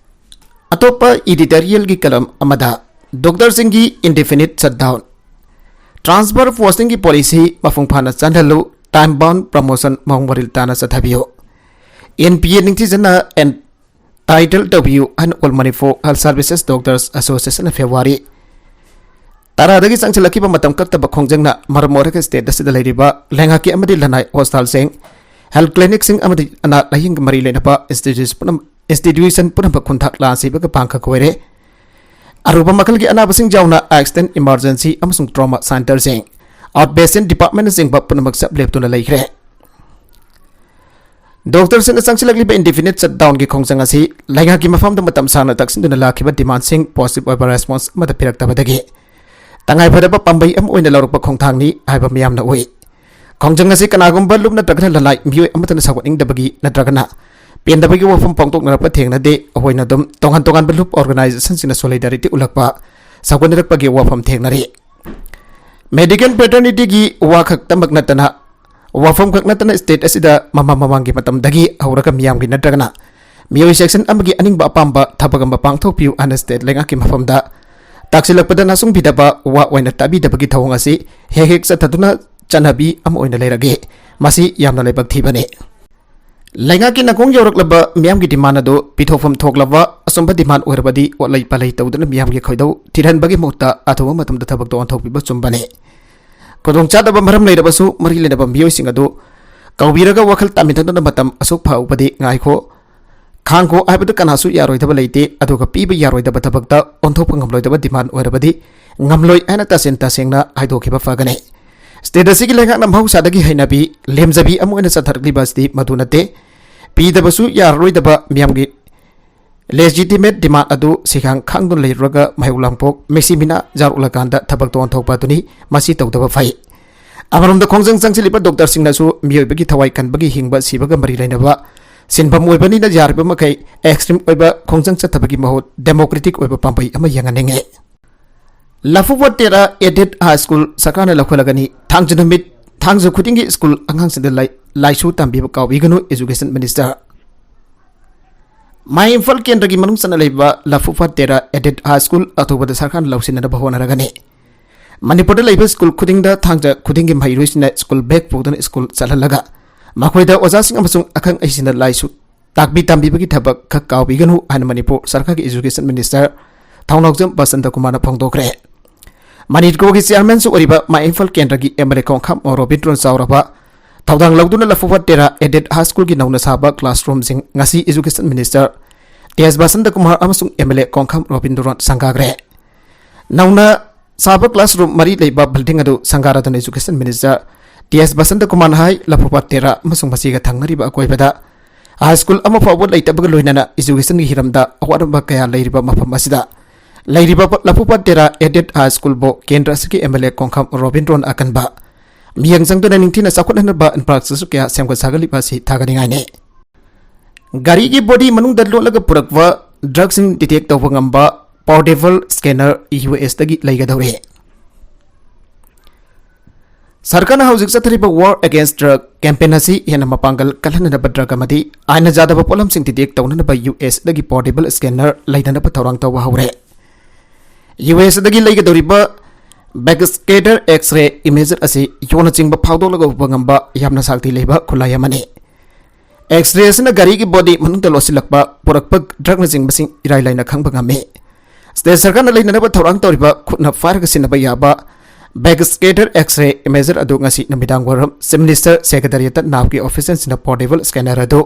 ꯑꯇꯣꯞꯄ ꯏꯗꯤꯇꯣꯔꯤꯌꯦꯜꯒꯤ ꯀꯂꯝ ꯑꯃꯗ, ꯗꯣꯛꯇꯔꯁꯤꯡꯒꯤ ꯏꯟꯗꯤꯐꯤꯅꯤꯠ ꯁꯠꯗꯥꯎꯟ, ꯇ꯭ꯔꯥꯟꯁꯐꯔ ꯄꯣꯁꯇꯤꯡꯒꯤ ꯄꯣꯂꯤꯁꯤ ꯃꯄꯨꯡ ꯐꯥꯅ ꯆꯠꯍꯜꯂꯨ, ꯇꯥꯏꯝ ꯕꯥꯎꯟ ꯄ꯭ꯔꯃꯣꯁꯟ ꯃꯑꯣꯡ ꯃꯔꯤꯜ ꯇꯥꯅ ꯆꯠꯊꯕꯤꯌꯨ, ꯑꯦꯟ ꯄꯤ ꯑꯦ ꯅꯤꯡꯊꯤꯖꯅ ꯑꯦꯟꯇꯥꯏꯇꯜ ꯇꯧꯕꯤꯌꯨ ꯍꯥꯏꯅ all Manipur health services doctors ꯑꯦꯁꯣꯁꯤꯌꯦꯁꯟꯅ ꯐꯦꯕ꯭ꯔꯨꯋꯥꯔꯤ ꯇꯔꯥꯗꯒꯤ ꯆꯪꯁꯤꯜꯂꯛꯈꯤꯕ ꯃꯇꯝ ꯀꯛꯇꯕ ꯈꯣꯡꯖꯪꯅ ꯃꯔꯝ ꯑꯣꯏꯔꯒ ꯁ꯭ꯇꯦꯠ ꯑꯁꯤꯗ ꯂꯩꯔꯤꯕ ꯂꯩꯉꯥꯛꯀꯤ ꯑꯃꯗꯤ ꯂꯅꯥꯏ ꯍꯣꯁꯄꯤꯇꯥꯜꯁꯤꯡ, health clinicꯁꯤꯡ ꯑꯃꯗꯤ ꯑꯅꯥ ꯂꯥꯌꯦꯡꯒ ꯃꯔꯤ ꯂꯩꯅꯕ institution ꯄꯨꯝꯅꯃꯛ, institution ꯄꯨꯝꯅꯃꯛ ꯈꯨꯟꯊꯥꯛ ꯂꯥꯟꯁꯤꯕꯒ ꯄꯥꯡꯈꯛ ꯑꯣꯏꯔꯦ꯫ ꯑꯔꯨꯕ ꯃꯈꯜꯒꯤ ꯑꯅꯥꯕꯁꯤꯡ ꯌꯥꯎꯅ accident, emergency ꯑꯃꯁꯨꯡ trauma centreꯁꯤꯡ, outpatient departmentꯅꯆꯤꯡꯕ ꯄꯨꯝꯅꯃꯛ ꯆꯞ ꯂꯦꯞꯇꯨꯅ ꯂꯩꯈ꯭ꯔꯦ꯫ ꯗꯣꯛꯇꯔꯁꯤꯡꯅ ꯆꯪꯁꯤꯜꯂꯛꯂꯤꯕ indefinite shutdownꯒꯤ ꯈꯣꯡꯖꯪ ꯑꯁꯤ ꯂꯩꯉꯥꯛꯀꯤ ꯃꯐꯝꯗ ꯃꯇꯝ ꯁꯥꯡꯅ ꯇꯛꯁꯤꯟꯗꯨꯅ ꯂꯥꯛꯈꯤꯕ demandꯁꯤꯡ positive ꯑꯣꯏꯕ response ꯑꯃꯠꯇ ꯄꯤꯔꯛꯇꯕꯗꯒꯤ ꯇꯉꯥꯏꯐꯗꯕ ꯄꯥꯝꯕꯩ ꯑꯃ ꯑꯣꯏꯅ ꯂꯧꯔꯛꯄ ꯈꯣꯡꯊꯥꯡꯅꯤ ꯍꯥꯏꯕ ꯃꯤꯌꯥꯝꯅ ꯎꯏ꯫ ꯈꯣꯡꯖꯪ ꯑꯁꯤ ꯀꯅꯥꯒꯨꯝꯕ ꯂꯨꯞ ꯅꯠꯇ꯭ꯔꯒꯅ ꯂꯅꯥꯏ ꯃꯤꯑꯣꯏ ꯑꯃꯠꯇꯅ ꯁꯧꯒꯠꯅꯤꯡꯗꯕꯒꯤ ꯅꯠꯇ꯭ꯔꯒꯅ ꯄꯦꯟꯗꯕꯒꯤ ꯋꯥꯐꯝ ꯐꯣꯡꯗꯣꯛꯅꯔꯛꯄ ꯊꯦꯡꯅꯗꯦ꯫ ꯑꯩꯈꯣꯏꯅ ꯑꯗꯨꯝ ꯇꯣꯉꯥꯟ ꯇꯣꯉꯥꯟꯕ ꯂꯨꯞ organizationꯁꯤꯡꯅ solidarity ꯎꯠꯂꯛꯄ, ꯁꯧꯒꯠꯅꯔꯛꯄꯒꯤ ꯋꯥꯐꯝ ꯊꯦꯡꯅꯔꯤ꯫ Medical fraternityꯒꯤ ꯋꯥ ꯈꯛꯇꯃꯛ ꯅꯠꯇꯅ, ꯋꯥꯐꯝ ꯈꯛ ꯅꯠꯇꯅ state ꯑꯁꯤꯗ ꯃꯃꯥꯡ ꯃꯃꯥꯡꯒꯤ ꯃꯇꯝꯗꯒꯤ ꯍꯧꯔꯒ ꯃꯤꯌꯥꯝꯒꯤ ꯅꯠꯇ꯭ꯔꯒꯅ ꯃꯤꯑꯣꯏ section ꯑꯃꯒꯤ ꯑꯅꯤꯡꯕ ꯑꯄꯥꯝꯕ ꯊꯕꯛ ꯑꯃ ꯄꯥꯡꯊꯣꯛꯄꯤꯌꯨ ꯍꯥꯏꯅ state ꯂꯩꯉꯥꯛꯀꯤ ꯃꯐꯝꯗ ꯇꯥꯛꯁꯤꯜꯂꯛꯄꯗ ꯅꯥꯁꯨꯡꯕꯤꯗꯕ, ꯋꯥ ꯑꯣꯏꯅ ꯇꯥꯕꯤꯗꯕꯒꯤ ꯊꯧꯑꯣꯡ ꯑꯁꯤ ꯍꯦꯛ ꯍꯦꯛ ꯆꯠꯊꯗꯨꯅ ꯆꯠꯅꯕꯤ ꯑꯃ ꯑꯣꯏꯅ ꯂꯩꯔꯛꯏ꯫ ꯃꯁꯤ ꯌꯥꯝꯅ ꯂꯥꯏꯕꯛ ꯊꯤꯕꯅꯤ꯫ ꯂꯩꯉꯥꯛꯀꯤ ꯅꯥꯀꯣꯡ ꯌꯧꯔꯛꯂꯕ ꯃꯤꯌꯥꯝꯒꯤ demand ꯑꯗꯨ ꯄꯤꯊꯣꯛꯐꯝ ꯊꯣꯛꯂꯕ ꯑꯆꯨꯝꯕ demand ꯑꯣꯏꯔꯕꯗꯤ ꯑꯣꯠꯂꯩ ꯄꯥꯂꯩ ꯇꯧꯗꯨꯅ ꯃꯤꯌꯥꯝꯒꯤ ꯈꯣꯏꯗꯧ ꯊꯤꯠꯍꯟꯕꯒꯤ ꯃꯍꯨꯠꯇ ꯑꯊꯨꯕ ꯃꯇꯝꯗ ꯊꯕꯛꯇ ꯑꯣꯟꯊꯣꯛꯄꯤꯕ ꯆꯨꯝꯕꯅꯤ꯫ ꯈꯨꯗꯣꯡꯆꯥꯗꯕ ꯃꯔꯝ ꯂꯩꯔꯕꯁꯨ ꯃꯔꯤ ꯂꯩꯅꯕ ꯃꯤꯑꯣꯏꯁꯤꯡ ꯑꯗꯨ ꯀꯧꯕꯤꯔꯒ ꯋꯥꯈꯜ ꯇꯥꯃꯤꯟꯅꯗꯨꯅ ꯃꯇꯝ ꯑꯁꯨꯛ ꯐꯥꯎꯕꯗꯤ ꯉꯥꯏꯈꯣ, ꯈꯥꯡꯈꯣ ꯍꯥꯏꯕꯗꯨ ꯀꯅꯥꯁꯨ ꯌꯥꯔꯣꯏꯗꯕ ꯂꯩꯇꯦ꯫ ꯑꯗꯨꯒ ꯄꯤꯕ ꯌꯥꯔꯣꯏꯗꯕ ꯊꯕꯛꯇ ꯑꯣꯟꯊꯣꯛꯄ ꯉꯝꯂꯣꯏꯗꯕ demand ꯑꯣꯏꯔꯕꯗꯤ ꯉꯝꯂꯣꯏ ꯍꯥꯏꯅ ꯇꯁꯦꯡ ꯇꯁꯦꯡꯅ ꯍꯥꯏꯗꯣꯛꯈꯤꯕ ꯐꯒꯅꯤ꯫ State ꯑꯁꯤꯒꯤ ꯂꯩꯉꯥꯛꯅ ꯃꯍꯧꯁꯥꯗꯒꯤ ꯍꯩꯅꯕꯤ, ꯂꯦꯝꯖꯕꯤ ꯑꯃ ꯑꯣꯏꯅ ꯆꯠꯊꯔꯛꯂꯤꯕ ꯑꯁꯤꯗꯤ ꯃꯗꯨ ꯅꯠꯇꯦ꯫ ꯄꯤꯗꯕꯁꯨ ꯌꯥꯔꯔꯣꯏꯗꯕ ꯃꯤꯌꯥꯝꯒꯤ legitimate demand ꯑꯗꯨ ꯁꯤꯈꯥꯡ ꯈꯥꯡꯗꯨꯅ ꯂꯩꯔꯨꯔꯒ ꯃꯍꯩ ꯂꯥꯡꯄꯣꯛ ꯃꯤꯁꯤ ꯃꯤꯅ ꯌꯥꯔꯛꯂꯀꯥꯟꯗ ꯊꯕꯛꯇ ꯑꯣꯟꯊꯣꯛꯄ ꯑꯗꯨꯅꯤ꯫ ꯃꯁꯤ ꯇꯧꯗꯕ ꯐꯩ꯫ ꯑꯃꯔꯣꯝꯗ ꯈꯣꯡꯖꯪ ꯆꯪꯁꯤꯜꯂꯤꯕ ꯗꯣꯛꯇꯔꯁꯤꯡꯅꯁꯨ ꯃꯤꯑꯣꯏꯕꯒꯤ ꯊꯋꯥꯏ ꯀꯟꯕꯒꯤ ꯍꯤꯡꯕ ꯁꯤꯕꯒ ꯃꯔꯤ ꯂꯩꯅꯕ ꯁꯤꯟꯐꯝ ꯑꯣꯏꯕꯅꯤꯅ ꯌꯥꯔꯤꯕ ꯃꯈꯩ extreme ꯑꯣꯏꯕ ꯈꯣꯡꯖꯪ ꯆꯠꯊꯕꯒꯤ ꯃꯍꯨꯠ democratic ꯑꯣꯏꯕ ꯄꯥꯝꯕꯩ ꯑꯃ ꯌꯦꯡꯍꯟꯅꯤꯡꯉꯤ꯫ ꯂꯐꯨꯄꯥꯠ ꯇꯦꯔꯥ aided high school ꯁꯔꯀꯥꯔꯅ ꯂꯧꯈꯠꯂꯒꯅꯤ꯫ ꯊꯥꯡꯖ ꯅꯨꯃꯤꯠ, ꯊꯥꯡꯖ ꯈꯨꯗꯤꯡꯒꯤ ꯁ꯭ꯀꯨꯜ ꯑꯉꯥꯡꯁꯤꯡꯗ ꯂꯥꯏ-, ꯂꯥꯏꯁꯨ ꯇꯝꯕꯤꯕ ꯀꯥꯎꯕꯤꯒꯅꯨ, Education Minister꯫ ꯃꯥꯏ ꯏꯝꯐꯥꯜ ꯀꯦꯟꯗ꯭ꯔꯒꯤ ꯃꯅꯨꯡ ꯆꯟꯅ ꯂꯩꯕ ꯂꯐꯨꯄꯥꯠ ꯇꯦꯔꯥ aided high school ꯑꯊꯨꯕꯗ ꯁꯔꯀꯥꯔꯅ ꯂꯧꯁꯤꯟꯅꯅꯕ ꯍꯣꯠꯅꯔꯒꯅꯤ꯫ ꯃꯅꯤꯄꯨꯔꯗ ꯂꯩꯕ ꯁ꯭ꯀꯨꯜ ꯈꯨꯗꯤꯡꯗ ꯊꯥꯡꯖ ꯈꯨꯗꯤꯡꯒꯤ ꯃꯍꯩꯔꯣꯏꯁꯤꯡꯅ ꯁ꯭ꯀꯨꯜ bag ꯄꯨꯗꯨꯅ ꯁ꯭ꯀꯨꯜ ꯆꯠꯍꯜꯂꯒ ꯃꯈꯣꯏꯗ ꯑꯣꯖꯥꯁꯤꯡ ꯑꯃꯁꯨꯡ ꯑꯈꯪ ꯑꯍꯩꯁꯤꯡꯅ ꯂꯥꯏꯁꯨ ꯇꯥꯛꯄꯤ ꯇꯝꯕꯤꯕꯒꯤ ꯊꯕꯛ ꯈꯛ ꯀꯥꯎꯕꯤꯒꯅꯨ ꯍꯥꯏꯅ ꯃꯅꯤꯄꯨꯔ ꯁꯔꯀꯥꯔꯒꯤ Education Minister ꯊꯧꯅꯥꯎꯖꯝ ꯕꯁꯟꯇ ꯀꯨꯃꯥꯔꯅ ꯐꯣꯡꯗꯣꯛꯈ꯭ꯔꯦ꯫ ꯃꯅꯤꯄꯨꯔꯒꯤ chairmanꯁꯨ ꯑꯣꯏꯔꯤꯕ ꯃꯥꯏ ꯏꯝꯐꯥꯜ ꯀꯦꯟꯗ꯭ꯔꯒꯤ MLA ꯈꯣꯡꯈꯥꯝ ꯔꯣꯕꯤꯟꯗ꯭ꯔꯣ ꯆꯥꯎꯔꯕ ꯊꯧꯗꯥꯡ ꯂꯧꯗꯨꯅ ꯂꯐꯨꯄꯥꯠ ꯇꯦꯔꯥ Aided High Schoolꯒꯤ ꯅꯧꯅ ꯁꯥꯕ classroomꯁꯤꯡ ꯉꯁꯤ Education Minister T S Basanta Kumar ꯑꯃꯁꯨꯡ M L A ꯀꯣꯡꯈꯥꯝ ꯔꯣꯕꯤꯟꯗ꯭ꯔꯣꯟ ꯁꯪꯒꯥꯈ꯭ꯔꯦ꯫ ꯅꯧꯅ ꯁꯥꯕ classroom ꯃꯔꯤ ꯂꯩꯕ building ꯑꯗꯨ ꯁꯪꯒꯥꯔꯗꯨꯅ Education Minister T S Basanta ꯀꯨꯃꯥꯔꯅ ꯍꯥꯏ, ꯂꯐꯨꯄꯥꯠ ꯇꯦꯔꯥ ꯑꯃꯁꯨꯡ ꯃꯁꯤꯒ ꯊꯪꯅꯔꯤꯕ ꯑꯀꯣꯏꯕꯗ high school ꯑꯃ ꯐꯥꯎꯕ ꯂꯩꯇꯕꯒ ꯂꯣꯏꯅꯅ educationꯒꯤ ꯍꯤꯔꯝꯗ ꯑꯋꯥꯠ ꯑꯄ ꯀꯌꯥ ꯂꯩꯔꯤꯕ ꯃꯐꯝ ꯑꯁꯤꯗ ꯂꯩꯔꯤꯕ ꯂꯐꯨꯄꯥꯠ ꯇꯦꯔꯥ Aided High Schoolꯕꯨ ꯀꯦꯟꯗ꯭ꯔ ꯑꯁꯤꯒꯤ M L A ꯀꯣꯡꯈꯥꯝ ꯔꯣꯕꯤꯟꯗ꯭ꯔꯣꯟ ꯑꯀꯟꯕ ꯃꯤꯠꯌꯦꯡ ꯆꯪꯗꯨꯅ ꯅꯤꯡꯊꯤꯅ ꯆꯥꯎꯈꯠꯍꯟꯅꯕ infrastructure ꯀꯌꯥ ꯁꯦꯝꯒꯠ ꯁꯥꯒꯠꯂꯤꯕ ꯑꯁꯤ ꯊꯥꯒꯠꯅꯤꯡꯉꯥꯏꯅꯤ꯫ ꯒꯥꯔꯤꯒꯤ body ꯃꯅꯨꯡꯗ ꯂꯣꯠꯂꯒ ꯄꯨꯔꯛꯄ drugꯁꯤꯡ detect ꯇꯧꯕ ꯉꯝꯕ portable scanner U S ꯗꯒꯤ ꯂꯩꯒꯗꯧꯔꯤ꯫ ꯁꯔꯀꯥꯔꯅ ꯍꯧꯖꯤꯛ ꯆꯠꯊꯔꯤꯕ War Against Drug campaign ꯑꯁꯤ ꯍꯦꯟꯅ ꯃꯄꯥꯡꯒꯜ ꯀꯜꯍꯟꯅꯕ drug ꯑꯃꯗꯤ ꯑꯥꯏꯟꯅ ꯌꯥꯗꯕ ꯄꯣꯠꯂꯝꯁꯤꯡ detect ꯇꯧꯅꯅꯕ U S ꯗꯒꯤ portable scanner ꯂꯩꯅꯅꯕ ꯊꯧꯔꯥꯡ ꯇꯧꯕ ꯍꯧꯔꯦ꯫ U S ꯗꯒꯤ ꯂꯩꯒꯗꯧꯔꯤꯕ backscatter X-ray imager ꯑꯁꯤ ꯌꯣꯠꯅꯆꯤꯡꯕ ꯐꯥꯎꯗꯣꯛꯂꯒ ꯎꯕ ꯉꯝꯕ ꯌꯥꯝꯅ ꯁꯥꯛꯇꯤ ꯂꯩꯕ ꯈꯨꯠꯂꯥꯏ ꯑꯃꯅꯤ꯫ X-ray ꯑꯁꯤꯅ ꯒꯥꯔꯤꯒꯤ body ꯃꯅꯨꯡꯗ ꯂꯣꯠꯁꯤꯜꯂꯛꯄ, ꯄꯨꯔꯛꯄ drugꯅꯆꯤꯡꯕꯁꯤꯡ ꯏꯔꯥꯏ ꯂꯥꯏꯅ ꯈꯪꯕ ꯉꯝꯃꯤ꯫ State ꯁꯔꯀꯥꯔꯅ ꯂꯩꯅꯅꯕ ꯊꯧꯔꯥꯡ ꯇꯧꯔꯤꯕ ꯈꯨꯠꯅ ꯄꯥꯏꯔꯒ ꯁꯤꯟꯅꯕ ꯌꯥꯕ backscatter X-ray imager ꯑꯗꯨ ꯉꯁꯤ ꯅꯨꯃꯤꯗꯥꯡ ꯋꯥꯏꯔꯝ Chief Minister Secretariatꯇ NAPꯀꯤ officialꯁꯤꯡꯅ portable scanner ꯑꯗꯨ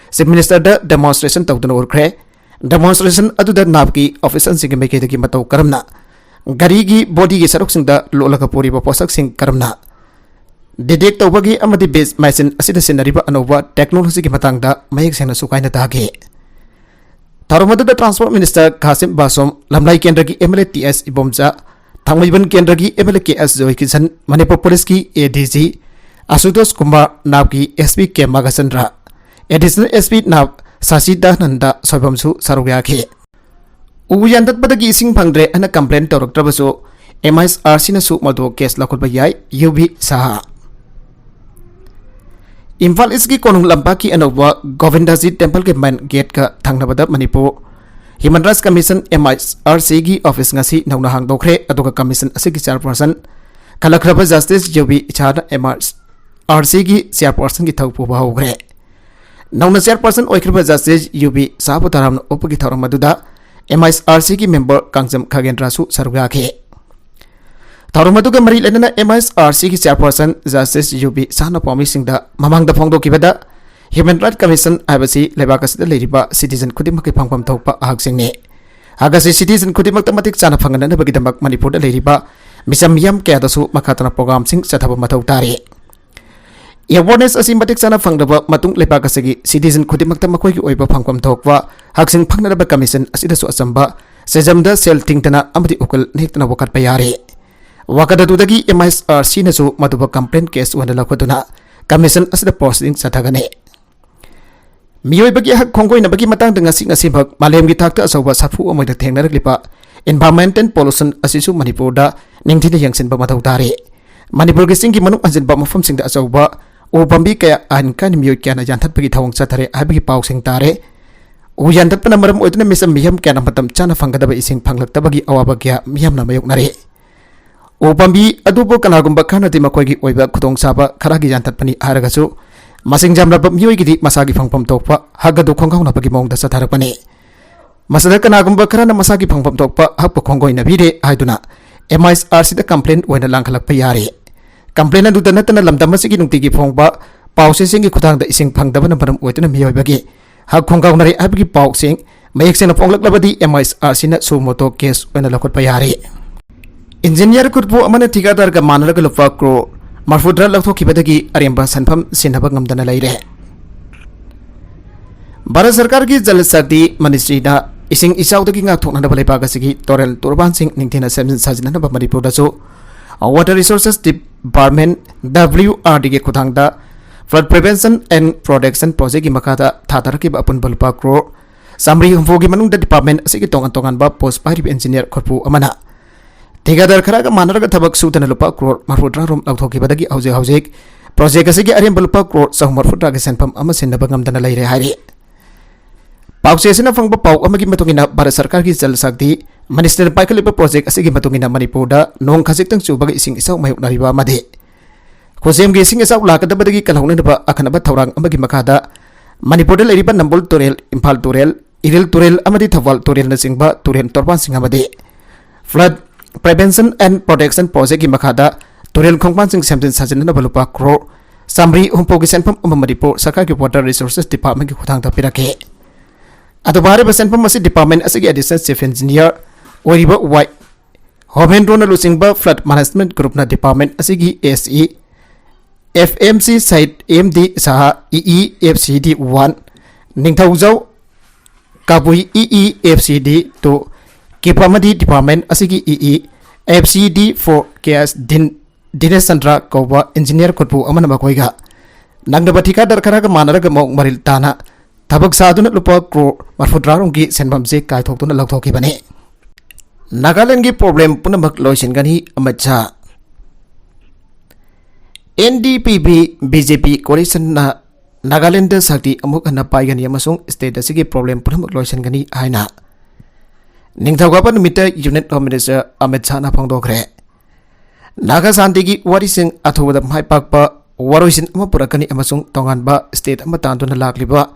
Chief Ministerꯗ demonstration ꯇꯧꯗꯨꯅ ꯎꯠꯈ꯭ꯔꯦ꯫ Demonstration ꯑꯗꯨꯗ NAPꯀꯤ officialꯁꯤꯡꯒꯤ ꯃꯥꯏꯀꯩꯗꯒꯤ ꯃꯇꯧ ꯀꯔꯝꯅ ꯒꯥꯔꯤꯒꯤ bodyꯒꯤ ꯁꯔꯨꯛꯁꯤꯡꯗ ꯂꯣꯠꯂꯒ ꯄꯨꯔꯤꯕ ꯄꯣꯠꯁꯛꯁꯤꯡ ꯀꯔꯝꯅ detect ꯇꯧꯕꯒꯤ ꯑꯃꯗꯤ base machine ꯑꯁꯤꯗ ꯁꯤꯖꯤꯟꯅꯔꯤꯕ ꯑꯅꯧꯕ technologyꯒꯤ ꯃꯇꯥꯡꯗ ꯃꯌꯦꯛ ꯁꯦꯡꯅ ꯁꯨꯒꯥꯏꯅ ꯇꯥꯈꯤ꯫ ꯊꯧꯔꯝ ꯑꯗꯨꯗ Transport Minister ꯈꯥꯁꯤꯝ ꯕꯥꯁꯣꯝ, ꯂꯝꯂꯥꯏ ꯀꯦꯟꯗ꯭ꯔꯒꯤ M L A T S Ibomcha, ꯊꯥꯡꯃꯩꯕꯟ ꯀꯦꯟꯗ꯭ꯔꯒꯤ M L A K S ꯖꯣꯏ ꯀꯤꯁꯟ, ꯃꯅꯤꯄꯨꯔ ꯄꯨꯂꯤꯁꯀꯤ A D G ꯑꯁꯨꯇꯣꯁ Kumar, NAPꯀꯤ S P K ꯃꯥꯒꯆꯟꯗ꯭ꯔ, Additional S P NAP ꯁꯁꯤꯗꯥꯅꯟꯗ ꯁꯣꯏꯕꯝꯁꯨ ꯁꯔꯨꯛ ꯌꯥꯈꯤ꯫ ꯎ ꯌꯥꯟꯊꯠꯄꯗꯒꯤ ꯏꯁꯤꯡ ꯐꯪꯗ꯭ꯔꯦ ꯍꯥꯏꯅ complain ꯇꯧꯔꯛꯇ꯭ꯔꯕꯁꯨ M I R Cꯅꯁꯨ ꯃꯗꯨ case ꯂꯧꯈꯠꯄ ꯌꯥꯏ, ꯌꯨ ꯕꯤ ꯁꯍꯥ꯫ ꯏꯝꯐꯥꯜ Eastꯀꯤ ꯀꯣꯅꯨꯡ ꯂꯝꯄꯥꯛꯀꯤ ꯑꯅꯧꯕ Govindaji Templeꯒꯤ main gateꯀ ꯊꯪꯅꯕꯗ Manipur Human Rights Commission, M I R Cꯒꯤ office ꯉꯁꯤ ꯅꯧꯅ ꯍꯥꯡꯗꯣꯛꯈ꯭ꯔꯦ꯫ ꯑꯗꯨꯒ commission ꯑꯁꯤꯒꯤ chairperson ꯈꯜꯂꯛꯈ꯭ꯔꯕ Justice ꯌꯨ ꯕꯤ ꯁꯍꯥꯅ M I R Cꯒꯤ chairpersonꯒꯤ ꯊꯧ ꯄꯨꯕ ꯍꯧꯈ꯭ꯔꯦ꯫ ꯅꯧꯅ chairperson ꯑꯣꯏꯈ꯭ꯔꯤꯕ Justice ꯌꯨ ꯕꯤ ꯁꯍꯥꯕꯨ ꯇꯔꯥꯝꯅ ꯑꯣꯛꯄꯒꯤ ꯊꯧꯔꯝ ꯑꯗꯨꯗ M I R Cꯒꯤ member Kangjam ꯈꯒꯦꯟꯗ꯭ꯔꯁꯨ ꯁꯔꯨꯛ ꯌꯥꯈꯤ꯫ ꯊꯧꯔꯝ ꯑꯗꯨꯒ ꯃꯔꯤ ꯂꯩꯅꯅ M I S R C ꯒꯤ chairperson Justice U B ꯁꯍꯥꯅ ꯄꯥꯎꯃꯤꯁꯤꯡꯗ ꯃꯃꯥꯡꯗ ꯐꯣꯡꯗꯣꯛꯈꯤꯕꯗ, Human Rights Commission ꯍꯥꯏꯕꯁꯤ ꯂꯩꯕꯥꯛ ꯑꯁꯤꯗ ꯂꯩꯔꯤꯕ citizen ꯈꯨꯗꯤꯡꯃꯛꯀꯤ ꯐꯪꯐꯝ ꯊꯣꯛꯄ ꯍꯛꯁꯤꯡꯅꯤ꯫ ꯍꯛ ꯑꯁꯤ citizen ꯈꯨꯗꯤꯡꯃꯛꯇ ꯃꯇꯤꯛ ꯆꯥꯅ ꯐꯪꯍꯟꯅꯕꯒꯤꯗꯃꯛ ꯃꯅꯤꯄꯨꯔꯗ ꯂꯩꯔꯤꯕ ꯃꯤꯆꯝ ꯃꯤꯌꯥꯝ ꯀꯌꯥꯗꯁꯨ ꯃꯈꯥ ꯇꯥꯅ programꯁꯤꯡ ꯆꯠꯊꯕ ꯃꯊꯧ ꯇꯥꯔꯤ꯫ Awareness ꯑꯁꯤ ꯃꯇꯤꯛ ꯆꯥꯅ ꯐꯪꯂꯕ ꯃꯇꯨꯡ, ꯂꯩꯕꯥꯛ ꯑꯁꯤꯒꯤ citizen ꯈꯨꯗꯤꯡꯃꯛꯇ ꯃꯈꯣꯏꯒꯤ ꯑꯣꯏꯕ ꯐꯪꯐꯝ ꯊꯣꯛꯄ ꯍꯛꯁꯤꯡ ꯐꯪꯅꯅꯕ commission ꯑꯁꯤꯗꯁꯨ ꯑꯆꯝꯕ ꯁꯦꯖꯝꯗ ꯁꯦꯜ ꯇꯤꯡꯗꯅ ꯑꯃꯗꯤ ꯎꯀꯜ ꯅꯦꯛꯇꯅ ꯋꯥꯀꯠꯄ ꯌꯥꯔꯦ꯫ ꯋꯥꯀꯠ ꯑꯗꯨꯗꯒꯤ M I S R Cꯅꯁꯨ ꯃꯗꯨꯕꯨ complaint case ꯑꯣꯏꯅ ꯂꯧꯈꯠꯇꯨꯅ commission ꯑꯁꯤꯗ proceeding ꯆꯠꯊꯒꯅꯤ꯫ ꯃꯤꯑꯣꯏꯕꯒꯤ ꯍꯛ ꯈꯣꯡꯒꯣꯏꯅꯕꯒꯤ ꯃꯇꯥꯡꯗ ꯉꯁꯤ ꯉꯁꯤꯃꯛ ꯃꯥꯂꯦꯝꯒꯤ ꯊꯥꯛꯇ ꯑꯆꯧꯕ ꯁꯥꯐꯨ ꯑꯃ ꯑꯣꯏꯅ ꯊꯦꯡꯅꯔꯛꯂꯤꯕ environmental pollution ꯑꯁꯤꯁꯨ ꯃꯅꯤꯄꯨꯔꯗ ꯅꯤꯡꯊꯤꯅ ꯌꯦꯡꯁꯤꯟꯕ ꯃꯊꯧ ꯇꯥꯔꯤ꯫ ꯃꯅꯤꯄꯨꯔꯒꯤ ꯆꯤꯡꯒꯤ ꯃꯅꯨꯡ ꯍꯟꯖꯤꯟꯕ ꯃꯐꯝꯁꯤꯡꯗ ꯑꯆꯧꯕ ꯎ ꯄꯥꯝꯕꯤ ꯀꯌꯥ ꯑꯥꯏꯟ ꯀꯥꯏꯅ ꯃꯤꯑꯣꯏ ꯀꯌꯥꯅ ꯌꯥꯟꯊꯠꯄꯒꯤ ꯊꯧꯑꯣꯡ ꯆꯠꯊꯔꯦ ꯍꯥꯏꯕꯒꯤ ꯄꯥꯎꯁꯤꯡ ꯇꯥꯔꯦ꯫ ꯎ ꯌꯥꯟꯊꯠꯄꯅ ꯃꯔꯝ ꯑꯣꯏꯗꯨꯅ ꯃꯤꯆꯝ ꯃꯤꯌꯥꯝ ꯀꯌꯥꯅ ꯃꯇꯝ ꯆꯥꯅ ꯐꯪꯒꯗꯕ ꯏꯁꯤꯡ ꯐꯪꯂꯛꯇꯕꯒꯤ ꯑꯋꯥꯕ ꯀꯌꯥ ꯃꯤꯌꯥꯝꯅ ꯃꯥꯌꯣꯛꯅꯔꯤ꯫ ꯎ ꯄꯥꯝꯕꯤ ꯑꯗꯨꯕꯨ ꯀꯅꯥꯒꯨꯝꯕ ꯈꯔꯅꯗꯤ ꯃꯈꯣꯏꯒꯤ ꯑꯣꯏꯕ ꯈꯨꯗꯣꯡꯆꯥꯕ ꯈꯔꯒꯤ ꯌꯥꯟꯊꯠꯄꯅꯤ ꯍꯥꯏꯔꯒꯁꯨ, ꯃꯁꯤꯡ ꯌꯥꯝꯂꯕ ꯃꯤꯑꯣꯏꯒꯤꯗꯤ ꯃꯁꯥꯒꯤ ꯐꯪꯐꯝ ꯊꯣꯛꯄ ꯍꯛ ꯑꯗꯨ ꯈꯣꯡꯒꯥꯎꯅꯕꯒꯤ ꯃꯑꯣꯡꯗ ꯆꯠꯊꯔꯛꯄꯅꯤ꯫ ꯃꯁꯤꯗ ꯀꯅꯥꯒꯨꯝꯕ ꯈꯔꯅ ꯃꯁꯥꯒꯤ ꯐꯪꯐꯝ ꯊꯣꯛꯄ ꯍꯛꯄꯨ ꯈꯣꯡꯒꯣꯏꯅꯕꯤꯔꯦ ꯍꯥꯏꯗꯨꯅ M I S R Cꯗ complaint ꯑꯣꯏꯅ ꯂꯥꯡꯈꯠꯂꯛꯄ ꯌꯥꯔꯦ꯫ Complaint ꯑꯗꯨꯗ ꯅꯠꯇꯅ ꯂꯝꯗꯝ ꯑꯁꯤꯒꯤ ꯅꯨꯡꯇꯤꯒꯤ ꯐꯣꯡꯕ ꯄꯥꯎꯆꯦꯁꯤꯡꯒꯤ ꯈꯨꯠꯊꯥꯡꯗ ꯏꯁꯤꯡ ꯐꯪꯗꯕꯅ ꯃꯔꯝ ꯑꯣꯏꯗꯨꯅ ꯃꯤꯑꯣꯏꯕꯒꯤ ꯍꯛ ꯈꯣꯡꯒꯥꯎꯅꯔꯦ ꯍꯥꯏꯕꯒꯤ ꯄꯥꯎꯁꯤꯡ ꯃꯌꯦꯛ ꯁꯦꯡꯅ ꯐꯣꯡꯂꯛꯂꯕꯗꯤ M I S R Cꯅ suo motu case ꯑꯣꯏꯅ ꯂꯧꯈꯠꯄ ꯌꯥꯔꯦ꯫ Engineer ꯈꯨꯠꯄꯨ ꯑꯃꯅ ꯊꯤꯀꯥꯗꯥꯔꯒ ꯃꯥꯟꯅꯔꯒ ꯂꯨꯄꯥ ꯀ꯭ꯔꯣꯔ ꯃꯔꯐꯨꯇꯔꯥ ꯂꯧꯊꯣꯛꯈꯤꯕꯗꯒꯤ ꯑꯔꯦꯝꯕ ꯁꯦꯟꯐꯝ ꯁꯤꯟꯅꯕ ꯉꯝꯗꯅ ꯂꯩꯔꯦ꯫ ꯚꯥꯔꯠ ꯁꯔꯀꯥꯔꯒꯤ ꯖꯜ ꯁꯛꯇꯤ ꯃꯤꯅꯤꯁꯇ꯭ꯔꯤꯅ ꯏꯁꯤꯡ ꯏꯆꯥꯎꯗꯒꯤ ꯉꯥꯛꯊꯣꯛꯅꯅꯕ ꯂꯩꯕꯥꯛ ꯑꯁꯤꯒꯤ ꯇꯨꯔꯦꯜ ꯇꯣꯔꯕꯥꯟꯁꯤꯡ ꯅꯤꯡꯊꯤꯅ ꯁꯦꯝꯖꯤꯟ ꯁꯥꯖꯤꯟꯅꯅꯕ ꯃꯅꯤꯄꯨꯔꯗꯁꯨ Water Resources Department, W R D ꯒꯤ ꯈꯨꯠꯊꯥꯡꯗ Flood Prevention and Protection Projectꯀꯤ ꯃꯈꯥꯗ ꯊꯥꯗꯔꯛꯈꯤꯕ ꯑꯄꯨꯟꯕ ꯂꯨꯄꯥ ꯀ꯭ꯔꯣꯔ ꯆꯥꯃꯔꯤ ꯍꯨꯝꯐꯨꯒꯤ ꯃꯅꯨꯡꯗ department ꯑꯁꯤꯒꯤ ꯇꯣꯉꯥꯟ ꯇꯣꯉꯥꯟꯕ post ꯄꯥꯏꯔꯤꯕ engineer ꯈꯨꯠꯄꯨ ꯑꯃꯅ ꯊꯤꯀꯥꯗꯥꯔ ꯈꯔꯒ ꯃꯥꯟꯅꯔꯒ ꯊꯕꯛ ꯁꯨꯗꯅ ꯂꯨꯄꯥ ꯀ꯭ꯔꯣꯔ ꯃꯔꯐꯨꯇꯔꯥ ꯔꯣꯝ ꯂꯧꯊꯣꯛꯈꯤꯕꯗꯒꯤ ꯍꯧꯖꯤꯛ ꯍꯧꯖꯤꯛ project ꯑꯁꯤꯒꯤ ꯑꯔꯦꯝꯕ ꯂꯨꯄꯥ ꯀ꯭ꯔꯣꯔ ꯆꯍꯨꯝ ꯃꯔꯐꯨꯇꯔꯥꯒꯤ ꯁꯦꯟꯐꯝ ꯑꯃ ꯁꯤꯟꯅꯕ ꯉꯝꯗꯅ ꯂꯩꯔꯦ ꯍꯥꯏꯔꯤ꯫ ꯄꯥꯎꯆꯦ ꯑꯁꯤꯅ ꯐꯪꯕ ꯄꯥꯎ ꯑꯃꯒꯤ ꯃꯇꯨꯡ ꯏꯟꯅ, ꯚꯥꯔꯠ ꯁꯔꯀꯥꯔꯒꯤ ꯖꯜ ꯁꯛꯇꯤ ꯃꯤꯅꯤꯁꯇ꯭ꯔꯤꯅ ꯄꯥꯏꯈꯠꯂꯤꯕ project ꯑꯁꯤꯒꯤ ꯃꯇꯨꯡ ꯏꯟꯅ, ꯃꯅꯤꯄꯨꯔꯗ ꯅꯣꯡ ꯈꯖꯤꯛꯇꯪ ꯆꯨꯕꯒ ꯏꯁꯤꯡ ꯏꯆꯥꯎ ꯃꯥꯌꯣꯛꯅꯔꯤꯕ ꯑꯃꯗꯤ ꯈꯨꯖꯦꯝꯒꯤ ꯏꯁꯤꯡ ꯏꯆꯥꯎ ꯂꯥꯛꯀꯗꯕꯗꯒꯤ ꯀꯜꯍꯧꯅꯅꯕ ꯑꯈꯟꯅꯕ ꯊꯧꯔꯥꯡ ꯑꯃꯒꯤ ꯃꯈꯥꯗ ꯃꯅꯤꯄꯨꯔꯗ ꯂꯩꯔꯤꯕ ꯅꯝꯕꯨꯜ ꯇꯨꯔꯦꯜ, ꯏꯝꯐꯥꯜ ꯇꯨꯔꯦꯜ, ꯏꯔꯤꯜ ꯇꯨꯔꯦꯜ ꯑꯃꯗꯤ ꯊꯧꯕꯥꯜ ꯇꯨꯔꯦꯜꯅꯆꯤꯡꯕ ꯇꯨꯔꯦꯜ ꯇꯣꯔꯕꯥꯟꯁꯤꯡ ꯑꯃꯗꯤ flood Prevention and Protection Project ꯀꯤ ꯃꯈꯥꯗ ꯇꯨꯔꯦꯜ ꯈꯣꯡꯕꯥꯟꯁꯤꯡ ꯁꯦꯝꯖꯤꯟ ꯁꯥꯖꯤꯟꯅꯅꯕ ꯂꯨꯄꯥ ꯀ꯭ꯔꯣꯔ ꯆꯥꯃꯔꯤ ꯍꯨꯝꯐꯨꯒꯤ ꯁꯦꯟꯐꯝ ꯑꯃ ꯃꯅꯤꯄꯨꯔ ꯁꯔꯀꯥꯔꯒꯤ Water Resources Department ꯀꯤ ꯈꯨꯠꯊꯥꯡꯗ ꯄꯤꯔꯛꯈꯤ꯫ ꯑꯗꯨꯕꯨ ꯍꯥꯏꯔꯤꯕ ꯁꯦꯟꯐꯝ ꯑꯁꯤ department ꯑꯁꯤꯒꯤ Additional Chief Engineer ꯑꯣꯏꯔꯤꯕ ꯋꯥꯏ ꯍꯣꯃꯦꯟꯗ꯭ꯔꯣꯅ ꯂꯨꯆꯤꯡꯕ Flood Management Group ꯅ department ꯑꯁꯤꯒꯤ S E, F M C Said, M D ꯁꯍꯥ, E E F C D one, ꯅꯤꯡꯊꯧꯖꯥꯎ ꯀꯕꯨꯏ, E E F C D two, keep ꯑꯃꯗꯤ department ꯑꯁꯤꯒꯤ E E F C D four K S ꯗꯤꯟ, ꯗꯤꯅꯦꯁ ꯆꯟꯗ꯭ꯔ ꯀꯧꯕ engineer ꯈꯨꯠꯄꯨ ꯑꯃꯅ ꯃꯈꯣꯏꯒ ꯅꯪꯅꯕ ꯊꯤꯀꯥꯗꯔ ꯈꯔꯒ ꯃꯥꯟꯅꯔꯒ ꯃꯑꯣꯡ ꯃꯔꯤꯜ ꯇꯥꯅ ꯊꯕꯛ ꯁꯥꯗꯨꯅ ꯂꯨꯄꯥ ꯀ꯭ꯔꯣꯔ ꯃꯔꯤꯐꯨꯇꯔꯥ ꯔꯣꯝꯒꯤ ꯁꯦꯟꯐꯝꯁꯦ ꯀꯥꯏꯊꯣꯛꯇꯨꯅ ꯂꯧꯊꯣꯛꯈꯤꯕꯅꯤ꯫ ꯅꯥꯒꯥꯂꯦꯟꯒꯤ problem ꯄꯨꯝꯅꯃꯛ ꯂꯣꯏꯁꯤꯟꯒꯅꯤ, Amit Shah. N D P P B J P coalition ꯅ ꯅꯥꯒꯥꯂꯦꯟꯗ ꯁꯛꯇꯤ ꯑꯃꯨꯛ ꯍꯟꯅ ꯄꯥꯏꯒꯅꯤ ꯑꯃꯁꯨꯡ state ꯑꯁꯤꯒꯤ problem ꯄꯨꯝꯅꯃꯛ ꯂꯣꯏꯁꯤꯟꯒꯅꯤ ꯍꯥꯏꯅ ꯅꯤꯡꯊꯧꯀꯥꯕ ꯅꯨꯃꯤꯠꯇ Union Home Minister Amit ꯁꯥꯍꯅ ꯐꯣꯡꯗꯣꯛꯈ꯭ꯔꯦ꯫ Naga ꯁꯥꯟꯇꯤꯒꯤ ꯋꯥꯔꯤꯁꯤꯡ ꯑꯊꯨꯕꯗ ꯃꯥꯏ ꯄꯥꯛꯄ ꯋꯥꯔꯣꯏꯁꯤꯟ ꯑꯃ ꯄꯨꯔꯛꯀꯅꯤ ꯑꯃꯁꯨꯡ ꯇꯣꯉꯥꯟꯕ state ꯑꯃ ꯇꯥꯟꯗꯨꯅ ꯂꯥꯛꯂꯤꯕ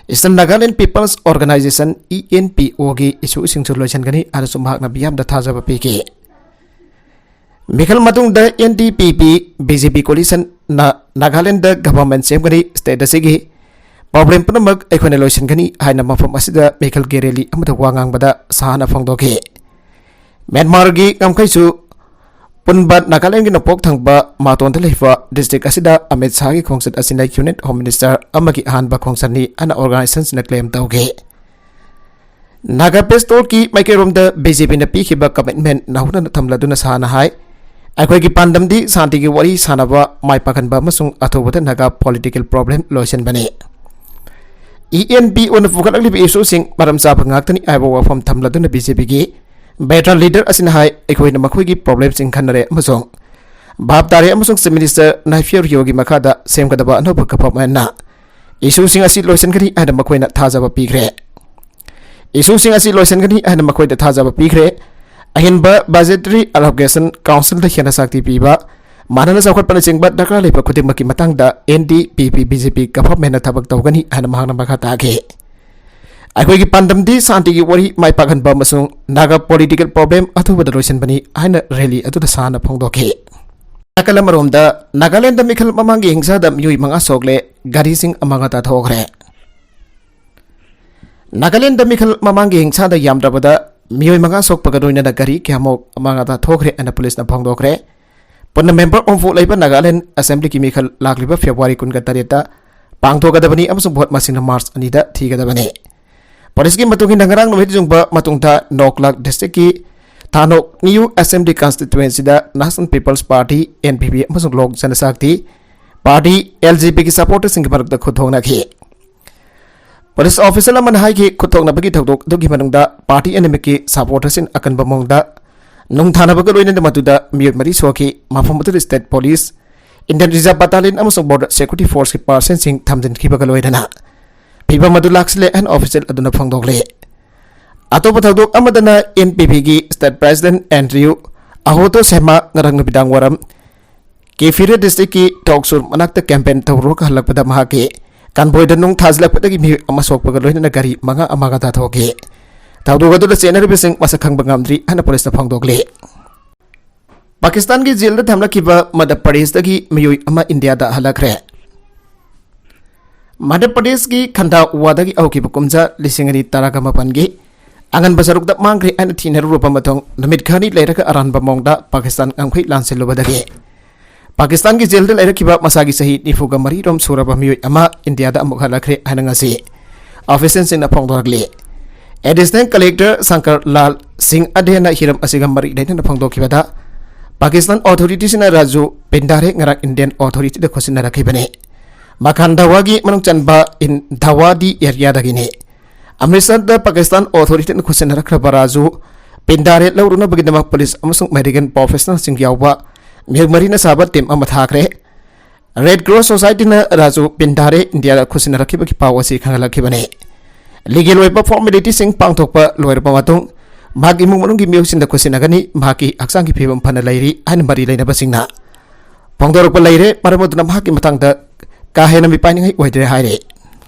Eastern Nagaland People's Organization, E N P O ꯒꯤ issue ꯁꯤꯡꯁꯨ ꯂꯣꯏꯁꯤꯟꯒꯅꯤ ꯍꯥꯏꯅꯁꯨ ꯃꯍꯥꯛꯅ ꯃꯤꯌꯥꯝꯗ ꯊꯥꯖꯕ ꯄꯤꯈꯤ꯫ ꯃꯤꯈꯜ ꯃꯇꯨꯡꯗ N D P P B J P coalition ꯅ ꯅꯥꯒꯥꯂꯦꯟꯗ government ꯁꯦꯝꯒꯅꯤ, state ꯑꯁꯤꯒꯤ problem ꯄꯨꯝꯅꯃꯛ ꯑꯩꯈꯣꯏꯅ ꯂꯣꯏꯁꯤꯟꯒꯅꯤ ꯍꯥꯏꯅ ꯃꯐꯝ ꯑꯁꯤꯗ ꯃꯤꯈꯜꯒꯤ rally ꯑꯃꯗ ꯋꯥ ꯉꯥꯡꯕꯗ ꯁꯥꯍꯅ ꯐꯣꯡꯗꯣꯛꯈꯤ꯫ ꯃ꯭ꯌꯥꯟꯃꯥꯔꯒꯤ ꯉꯝꯈꯩꯁꯨ ꯄꯨꯟꯕ ꯅꯥꯒꯥꯂꯦꯟꯒꯤ ꯅꯣꯡꯄꯣꯛ ꯊꯪꯕ ꯃꯇꯣꯟꯗ ꯂꯩꯕ district ꯑꯁꯤꯗ ꯑꯃꯤꯠ ꯁꯥꯍꯒꯤ ꯈꯣꯡꯆꯠ ꯑꯁꯤꯅ Union Home Minister ꯑꯃꯒꯤ ꯑꯍꯥꯟꯕ ꯈꯣꯡꯆꯠꯅꯤ ꯍꯥꯏꯅ organization ꯁꯤꯡꯅ claim ꯇꯧꯈꯤ꯫ ꯅꯥꯒꯥ Press Club ꯀꯤ ꯃꯥꯏꯀꯩꯔꯣꯝꯗ B J P ꯅ ꯄꯤꯈꯤꯕ commitment ꯅꯧꯍꯧꯅꯅ ꯊꯝꯂꯗꯨꯅ ꯁꯥꯍꯅ ꯍꯥꯏ, ꯑꯩꯈꯣꯏꯒꯤ ꯄꯥꯟꯗꯝꯗꯤ ꯁꯥꯟꯇꯤꯒꯤ ꯋꯥꯔꯤ ꯁꯥꯟꯅꯕ, ꯃꯥꯏ ꯄꯥꯛꯍꯟꯕ ꯑꯃꯁꯨꯡ ꯑꯊꯨꯕꯗ Naga political problem ꯂꯣꯏꯁꯤꯟꯕꯅꯤ꯫ E N P O ꯅ ꯄꯨꯈꯠꯂꯛꯂꯤꯕ issue ꯁꯤꯡ ꯃꯔꯝ ꯆꯥꯕ ꯉꯥꯛꯇꯅꯤ ꯍꯥꯏꯕ ꯋꯥꯐꯝ ꯊꯝꯂꯗꯨꯅ B J P ꯒꯤ veteran leader ꯑꯁꯤꯅ ꯍꯥꯏ, ꯑꯩꯈꯣꯏꯅ ꯃꯈꯣꯏꯒꯤ problem ꯁꯤꯡ ꯈꯟꯅꯔꯦ ꯑꯃꯁꯨꯡ ꯚꯥꯞ ꯇꯥꯔꯦ ꯑꯃꯁꯨꯡ Chief Minister ꯅꯥꯏꯐꯤꯌꯨ ꯔꯤꯑꯣꯒꯤ ꯃꯈꯥꯗ ꯁꯦꯝꯒꯗꯕ ꯑꯅꯧꯕ government ꯅ issue ꯁꯤꯡ ꯑꯁꯤ ꯂꯣꯏꯁꯤꯟꯒꯅꯤ ꯍꯥꯏꯅ ꯃꯈꯣꯏꯅ ꯊꯥꯖꯕ ꯄꯤꯈ꯭ꯔꯦ꯫ Issue ꯁꯤꯡ ꯑꯁꯤ ꯂꯣꯏꯁꯤꯟꯒꯅꯤ ꯍꯥꯏꯅ ꯃꯈꯣꯏꯗ ꯊꯥꯖꯕ ꯄꯤꯈ꯭ꯔꯦ꯫ ꯑꯍꯦꯟꯕ budgetary allocation, council ꯗ ꯍꯦꯟꯅ ꯁꯛꯇꯤ ꯄꯤꯕ, ꯃꯥꯟꯅꯅ ꯆꯥꯎꯈꯠꯄꯅꯆꯤꯡꯕ ꯗꯔꯀꯥꯔ ꯂꯩꯕ ꯈꯨꯗꯤꯡꯃꯛꯀꯤ ꯃꯇꯥꯡꯗ N D P P B J P government ꯅ ꯊꯕꯛ ꯇꯧꯒꯅꯤ ꯍꯥꯏꯅ ꯃꯍꯥꯛꯅ ꯃꯈꯥ ꯇꯥꯈꯤ꯫ ꯑꯩꯈꯣꯏꯒꯤ ꯄꯥꯟꯗꯝꯗꯤ ꯁꯥꯟꯇꯤꯒꯤ ꯋꯥꯔꯤ ꯃꯥꯏ ꯄꯥꯛꯍꯟꯕ ꯑꯃꯁꯨꯡ ꯅꯥꯒꯥ ꯄꯣꯂꯤꯇꯤꯀꯦꯜ ꯄ꯭ꯔꯣꯕ꯭ꯂꯦꯝ ꯑꯊꯨꯕꯗ ꯂꯣꯏꯁꯤꯟꯕꯅꯤ ꯍꯥꯏꯅ ꯔꯦꯂꯤ ꯑꯗꯨꯗ ꯁꯥꯟꯅ ꯐꯣꯡꯗꯣꯛꯈꯤ꯫ ꯅꯥꯀꯜ ꯑꯃꯔꯣꯝꯗ ꯅꯥꯒꯥꯂꯦꯟꯗ ꯃꯤꯈꯜ ꯃꯃꯥꯡꯒꯤ ꯍꯤꯡꯁꯥꯗ ꯃꯤꯑꯣꯏ ꯃꯉꯥ ꯁꯣꯛꯂꯦ, ꯒꯥꯔꯤꯁꯤꯡ ꯑꯃꯥꯡ ꯑꯇꯥ ꯊꯣꯛꯈ꯭ꯔꯦ꯫ ꯅꯥꯒꯥꯂꯦꯟꯗ ꯃꯤꯈꯜ ꯃꯃꯥꯡꯒꯤ ꯍꯤꯡꯁꯥꯗ ꯌꯥꯝꯗ꯭ꯔꯕꯗ ꯃꯤꯑꯣꯏ ꯃꯉꯥ ꯁꯣꯛꯄꯒ ꯂꯣꯏꯅꯅ ꯒꯥꯔꯤ ꯀꯌꯥꯃꯨꯛ ꯑꯃꯥꯡ ꯑꯇꯥ ꯊꯣꯛꯈ꯭ꯔꯦ ꯍꯥꯏꯅ ꯄꯨꯂꯤꯁꯅ ꯐꯣꯡꯗꯣꯛꯈ꯭ꯔꯦ꯫ ꯄꯨꯟꯅ ꯃꯦꯝꯕꯔ ꯍꯨꯝꯐꯨ ꯂꯩꯕ ꯅꯥꯒꯥꯂꯦꯟ ꯑꯦꯁꯦꯝꯕ꯭ꯂꯤꯒꯤ ꯃꯤꯈꯜ ꯂꯥꯛꯂꯤꯕ ꯐꯦꯕ꯭ꯔꯨꯋꯥꯔꯤ ꯀꯨꯟꯒ ꯇꯔꯦꯠꯇ ꯄꯥꯡꯊꯣꯛꯀꯗꯕꯅꯤ ꯑꯃꯁꯨꯡ ꯚꯣꯠ ꯃꯁꯤꯡꯅ ꯃꯥꯔꯆ ꯑꯅꯤꯗ ꯊꯤꯒꯗꯕꯅꯤ꯫ ꯄꯨꯂꯤꯁꯀꯤ ꯃꯇꯨꯡ ꯏꯟꯅ ꯉꯔꯥꯡ ꯅꯨꯃꯤꯠ ꯌꯨꯡꯕ ꯃꯇꯨꯡꯗ ꯅꯣꯛꯂꯥꯛ ꯗꯤꯁꯇ꯭ꯔꯤꯛꯀꯤ ꯊꯥꯅꯣꯛ ꯅ꯭ꯌꯨ ꯑꯦꯁꯦꯝꯕ꯭ꯂꯤ ꯀꯟꯁꯇꯤꯇ꯭ꯋꯦꯟꯁꯤꯗ national peoples party, N P P, ꯑꯃꯁꯨꯡ Lok Janshakti party, L J ꯄꯤꯒꯤ ꯁꯄꯣꯔꯇꯔꯁꯤꯡꯒꯤ ꯃꯔꯛꯇ ꯈꯨꯠ ꯊꯣꯛꯅꯈꯤ꯫ ꯄꯨꯂꯤꯁ ꯑꯣꯐꯤꯁꯤꯌꯦꯜ ꯑꯃꯅ ꯍꯥꯏꯈꯤ, ꯈꯨꯠ ꯊꯣꯛꯅꯕꯒꯤ ꯊꯧꯗꯣꯛ ꯑꯗꯨꯒꯤ ꯃꯅꯨꯡꯗ ꯄꯥꯔꯇꯤ ꯑꯅꯤꯃꯛꯀꯤ ꯁꯄꯣꯔꯇꯔꯁꯤꯡ ꯑꯀꯟꯕ ꯃꯑꯣꯡꯗ ꯅꯨꯡ ꯊꯥꯅꯕꯒ ꯂꯣꯏꯅꯅ ꯃꯗꯨꯗ ꯃꯤꯑꯣꯏ ꯃꯔꯤ ꯁꯣꯛꯈꯤ꯫ ꯃꯐꯝ ꯑꯗꯨꯗ state police, Indian reserve battalion ꯑꯃꯁꯨꯡ ꯕꯣꯔꯗꯔ ꯁꯦꯀ꯭ꯌꯨꯔꯤꯇꯤ ꯐꯣꯔꯁꯀꯤ ꯄꯥꯔꯁꯟꯁꯤꯡ ꯊꯝꯖꯤꯟꯈꯤꯕꯒ ꯂꯣꯏꯅꯅ ꯐꯤꯕꯝ ꯑꯗꯨ ꯂꯥꯛꯁꯤꯜꯂꯦ ꯍꯥꯏꯅ ꯑꯣꯐꯤꯁꯤꯌꯦꯜ ꯑꯗꯨꯅ ꯐꯣꯡꯗꯣꯛꯂꯤ꯫ ꯑꯇꯣꯞꯄ ꯊꯧꯗꯣꯛ ꯑꯃꯗꯅ ꯑꯦꯟ ꯄꯤ ꯄꯤꯒꯤ ꯁ꯭ꯇꯦꯠ ꯄ꯭ꯔꯦꯁꯤꯗꯦꯟꯠ ꯑꯦꯟꯗ꯭ꯔꯤꯌꯨ ꯑꯍꯣꯇꯣ ꯁꯦꯃꯥ ꯉꯔꯥꯡ ꯅꯨꯃꯤꯗꯥꯡ ꯋꯥꯏꯔꯝ ꯀꯦꯐꯤꯔꯦ ꯗꯤꯁꯇ꯭ꯔꯤꯛꯀꯤ ꯇꯣꯛꯁꯨꯔ ꯃꯅꯥꯛꯇ ꯀꯦꯝꯄꯦꯟ ꯇꯧꯔꯨꯔꯒ ꯍꯜꯂꯛꯄꯗ ꯃꯍꯥꯛꯀꯤ ꯀꯟꯚꯣꯏꯗ ꯅꯨꯡ ꯊꯥꯖꯤꯜꯂꯛꯄꯗꯒꯤ ꯃꯤꯑꯣꯏ ꯑꯃ ꯁꯣꯛꯄꯒ ꯂꯣꯏꯅꯅ ꯒꯥꯔꯤ ꯃꯉꯥ ꯑꯃꯥꯡ ꯑꯇꯥ ꯊꯣꯛꯈꯤ꯫ ꯊꯧꯗꯣꯛ ꯑꯗꯨꯗ ꯆꯦꯟꯅꯔꯤꯕꯁꯤꯡ ꯃꯁꯛ ꯈꯪꯕ ꯉꯝꯗ꯭ꯔꯤ ꯍꯥꯏꯅ ꯄꯨꯂꯤꯁꯅ ꯐꯣꯡꯗꯣꯛꯂꯤ꯫ ꯄꯥꯀꯤꯁꯇꯥꯟꯒꯤ ꯖꯦꯜꯗ ꯊꯝꯂꯛꯈꯤꯕ ꯃꯙ꯭ꯌ ꯄ꯭ꯔꯗꯦꯁꯇꯒꯤ ꯃꯤꯑꯣꯏ ꯑꯃ ꯏꯟꯗꯤꯌꯥꯗ ꯍꯜꯂꯛꯈ꯭ꯔꯦ꯫ ꯃꯙ꯭ꯌ ꯄ꯭ꯔꯗꯦꯁꯀꯤ ꯈꯟꯗꯥꯋꯥꯗꯒꯤ ꯍꯧꯈꯤꯕ ꯀꯨꯝꯖꯥ ꯂꯤꯁꯤꯡ ꯑꯅꯤ ꯇꯔꯥꯒ ꯃꯥꯄꯟꯒꯤ ꯑꯉꯟꯕ ꯁꯔꯨꯛꯇ ꯃꯥꯡꯈ꯭ꯔꯦ ꯍꯥꯏꯅ ꯊꯤꯅꯔꯨꯔꯕ ꯃꯇꯨꯡ, ꯅꯨꯃꯤꯠ ꯈꯔꯅꯤ ꯂꯩꯔꯒ ꯑꯔꯥꯟꯕ ꯃꯑꯣꯡꯗ ꯄꯥꯀꯤꯁꯇꯥꯟ ꯉꯝꯈꯩ ꯂꯥꯟꯁꯤꯜꯂꯨꯕꯗꯒꯤ ꯄꯥꯀꯤꯁꯇꯥꯟꯒꯤ ꯖꯦꯜꯗ ꯂꯩꯔꯛꯈꯤꯕ ꯃꯁꯥꯒꯤ ꯆꯍꯤ ꯅꯤꯐꯨꯒ ꯃꯔꯤ ꯔꯣꯝ ꯁꯨꯔꯕ ꯃꯤꯑꯣꯏ ꯑꯃ ꯏꯟꯗꯤꯌꯥꯗ ꯑꯃꯨꯛ ꯍꯜꯂꯛꯈ꯭ꯔꯦ ꯍꯥꯏꯅ ꯉꯁꯤ ꯑꯣꯐꯤꯁꯤꯌꯦꯜꯁꯤꯡꯅ ꯐꯣꯡꯗꯣꯔꯛꯂꯤ꯫ ꯑꯦꯗꯤꯁꯅꯦꯜ ꯀꯂꯦꯛꯇꯔ ꯁꯪꯀꯔ ꯂꯥꯜ ꯁꯤꯡ ꯑꯙꯦꯅ ꯍꯤꯔꯝ ꯑꯁꯤꯒ ꯃꯔꯤ ꯂꯩꯅꯅ ꯐꯣꯡꯗꯣꯛꯈꯤꯕꯗ, ꯄꯥꯀꯤꯁꯇꯥꯟ ꯑꯣꯊꯣꯔꯤꯇꯤꯁꯤꯡꯅ ꯔꯥꯖꯨ ꯄꯤꯟꯗꯥꯔꯦ ꯉꯔꯥꯡ ꯏꯟꯗꯤꯌꯟ ꯑꯣꯊꯣꯔꯤꯇꯤꯗ ꯈꯨꯠꯁꯤꯟꯅꯔꯛꯈꯤꯕꯅꯤ꯫ ꯃꯈꯥꯟꯗꯋꯥꯒꯤ ꯃꯅꯨꯡ ꯆꯟꯕ ꯏꯟꯗꯥꯋꯥꯗꯤ ꯑꯦꯔꯤꯌꯥꯗꯒꯤꯅꯤ꯫ ꯑꯃ꯭ꯔꯤꯠꯁꯔꯗ ꯄꯥꯀꯤꯁꯇꯥꯟ ꯑꯣꯊꯣꯔꯤꯇꯤꯅ ꯈꯨꯠꯁꯤꯟꯅꯔꯛꯈ꯭ꯔꯕ ꯔꯥꯖꯨ ꯄꯤꯟꯗꯥꯔꯦ ꯂꯧꯔꯨꯅꯕꯒꯤꯗꯃꯛ ꯄꯨꯂꯤꯁ ꯑꯃꯁꯨꯡ ꯃꯦꯗꯤꯀꯦꯜ ꯄ꯭ꯔꯣꯐꯦꯁꯅꯦꯜꯁꯤꯡ ꯌꯥꯎꯕ ꯃꯤꯑꯣꯏ ꯃꯔꯤꯅ ꯁꯥꯕ ꯇꯤꯝ ꯑꯃ ꯊꯥꯈ꯭ꯔꯦ꯫ ꯔꯦꯗ ꯀ꯭ꯔꯣꯁ ꯁꯣꯁꯥꯏꯇꯤꯅ ꯔꯥꯖꯨ ꯄꯤꯟꯗꯥꯔꯦ ꯏꯟꯗꯤꯌꯥꯗ ꯈꯨꯠꯁꯤꯟꯅꯔꯛꯈꯤꯕꯒꯤ ꯄꯥꯎ ꯑꯁꯤ ꯈꯪꯍꯜꯂꯛꯈꯤꯕꯅꯤ꯫ ꯂꯤꯒꯦꯜ ꯑꯣꯏꯕ ꯐꯣꯔꯃꯦꯂꯤꯇꯤꯁꯤꯡ ꯄꯥꯡꯊꯣꯛꯄ ꯂꯣꯏꯔꯕ ꯃꯇꯨꯡ, ꯃꯍꯥꯛꯀꯤ ꯏꯃꯨꯡ ꯃꯅꯨꯡꯒꯤ ꯃꯤꯑꯣꯏꯁꯤꯡꯗ ꯈꯨꯠꯁꯤꯟꯅꯒꯅꯤ꯫ ꯃꯍꯥꯛꯀꯤ ꯍꯛꯆꯥꯡꯒꯤ ꯐꯤꯕꯝ ꯐꯅ ꯂꯩꯔꯤ ꯍꯥꯏꯅ ꯃꯔꯤ ꯂꯩꯅꯕꯁꯤꯡꯅ ꯐꯣꯡꯗꯣꯔꯛꯄ ꯂꯩꯔꯦ꯫ ꯃꯔꯝ ꯑꯗꯨꯅ ꯃꯍꯥꯛꯀꯤ ꯃꯇꯥꯡꯗ ꯀꯥ ꯍꯦꯟꯅ ꯃꯤꯄꯥꯏꯅꯤꯡꯉꯥꯏ ꯑꯣꯏꯗ꯭ꯔꯦ ꯍꯥꯏꯔꯦ꯫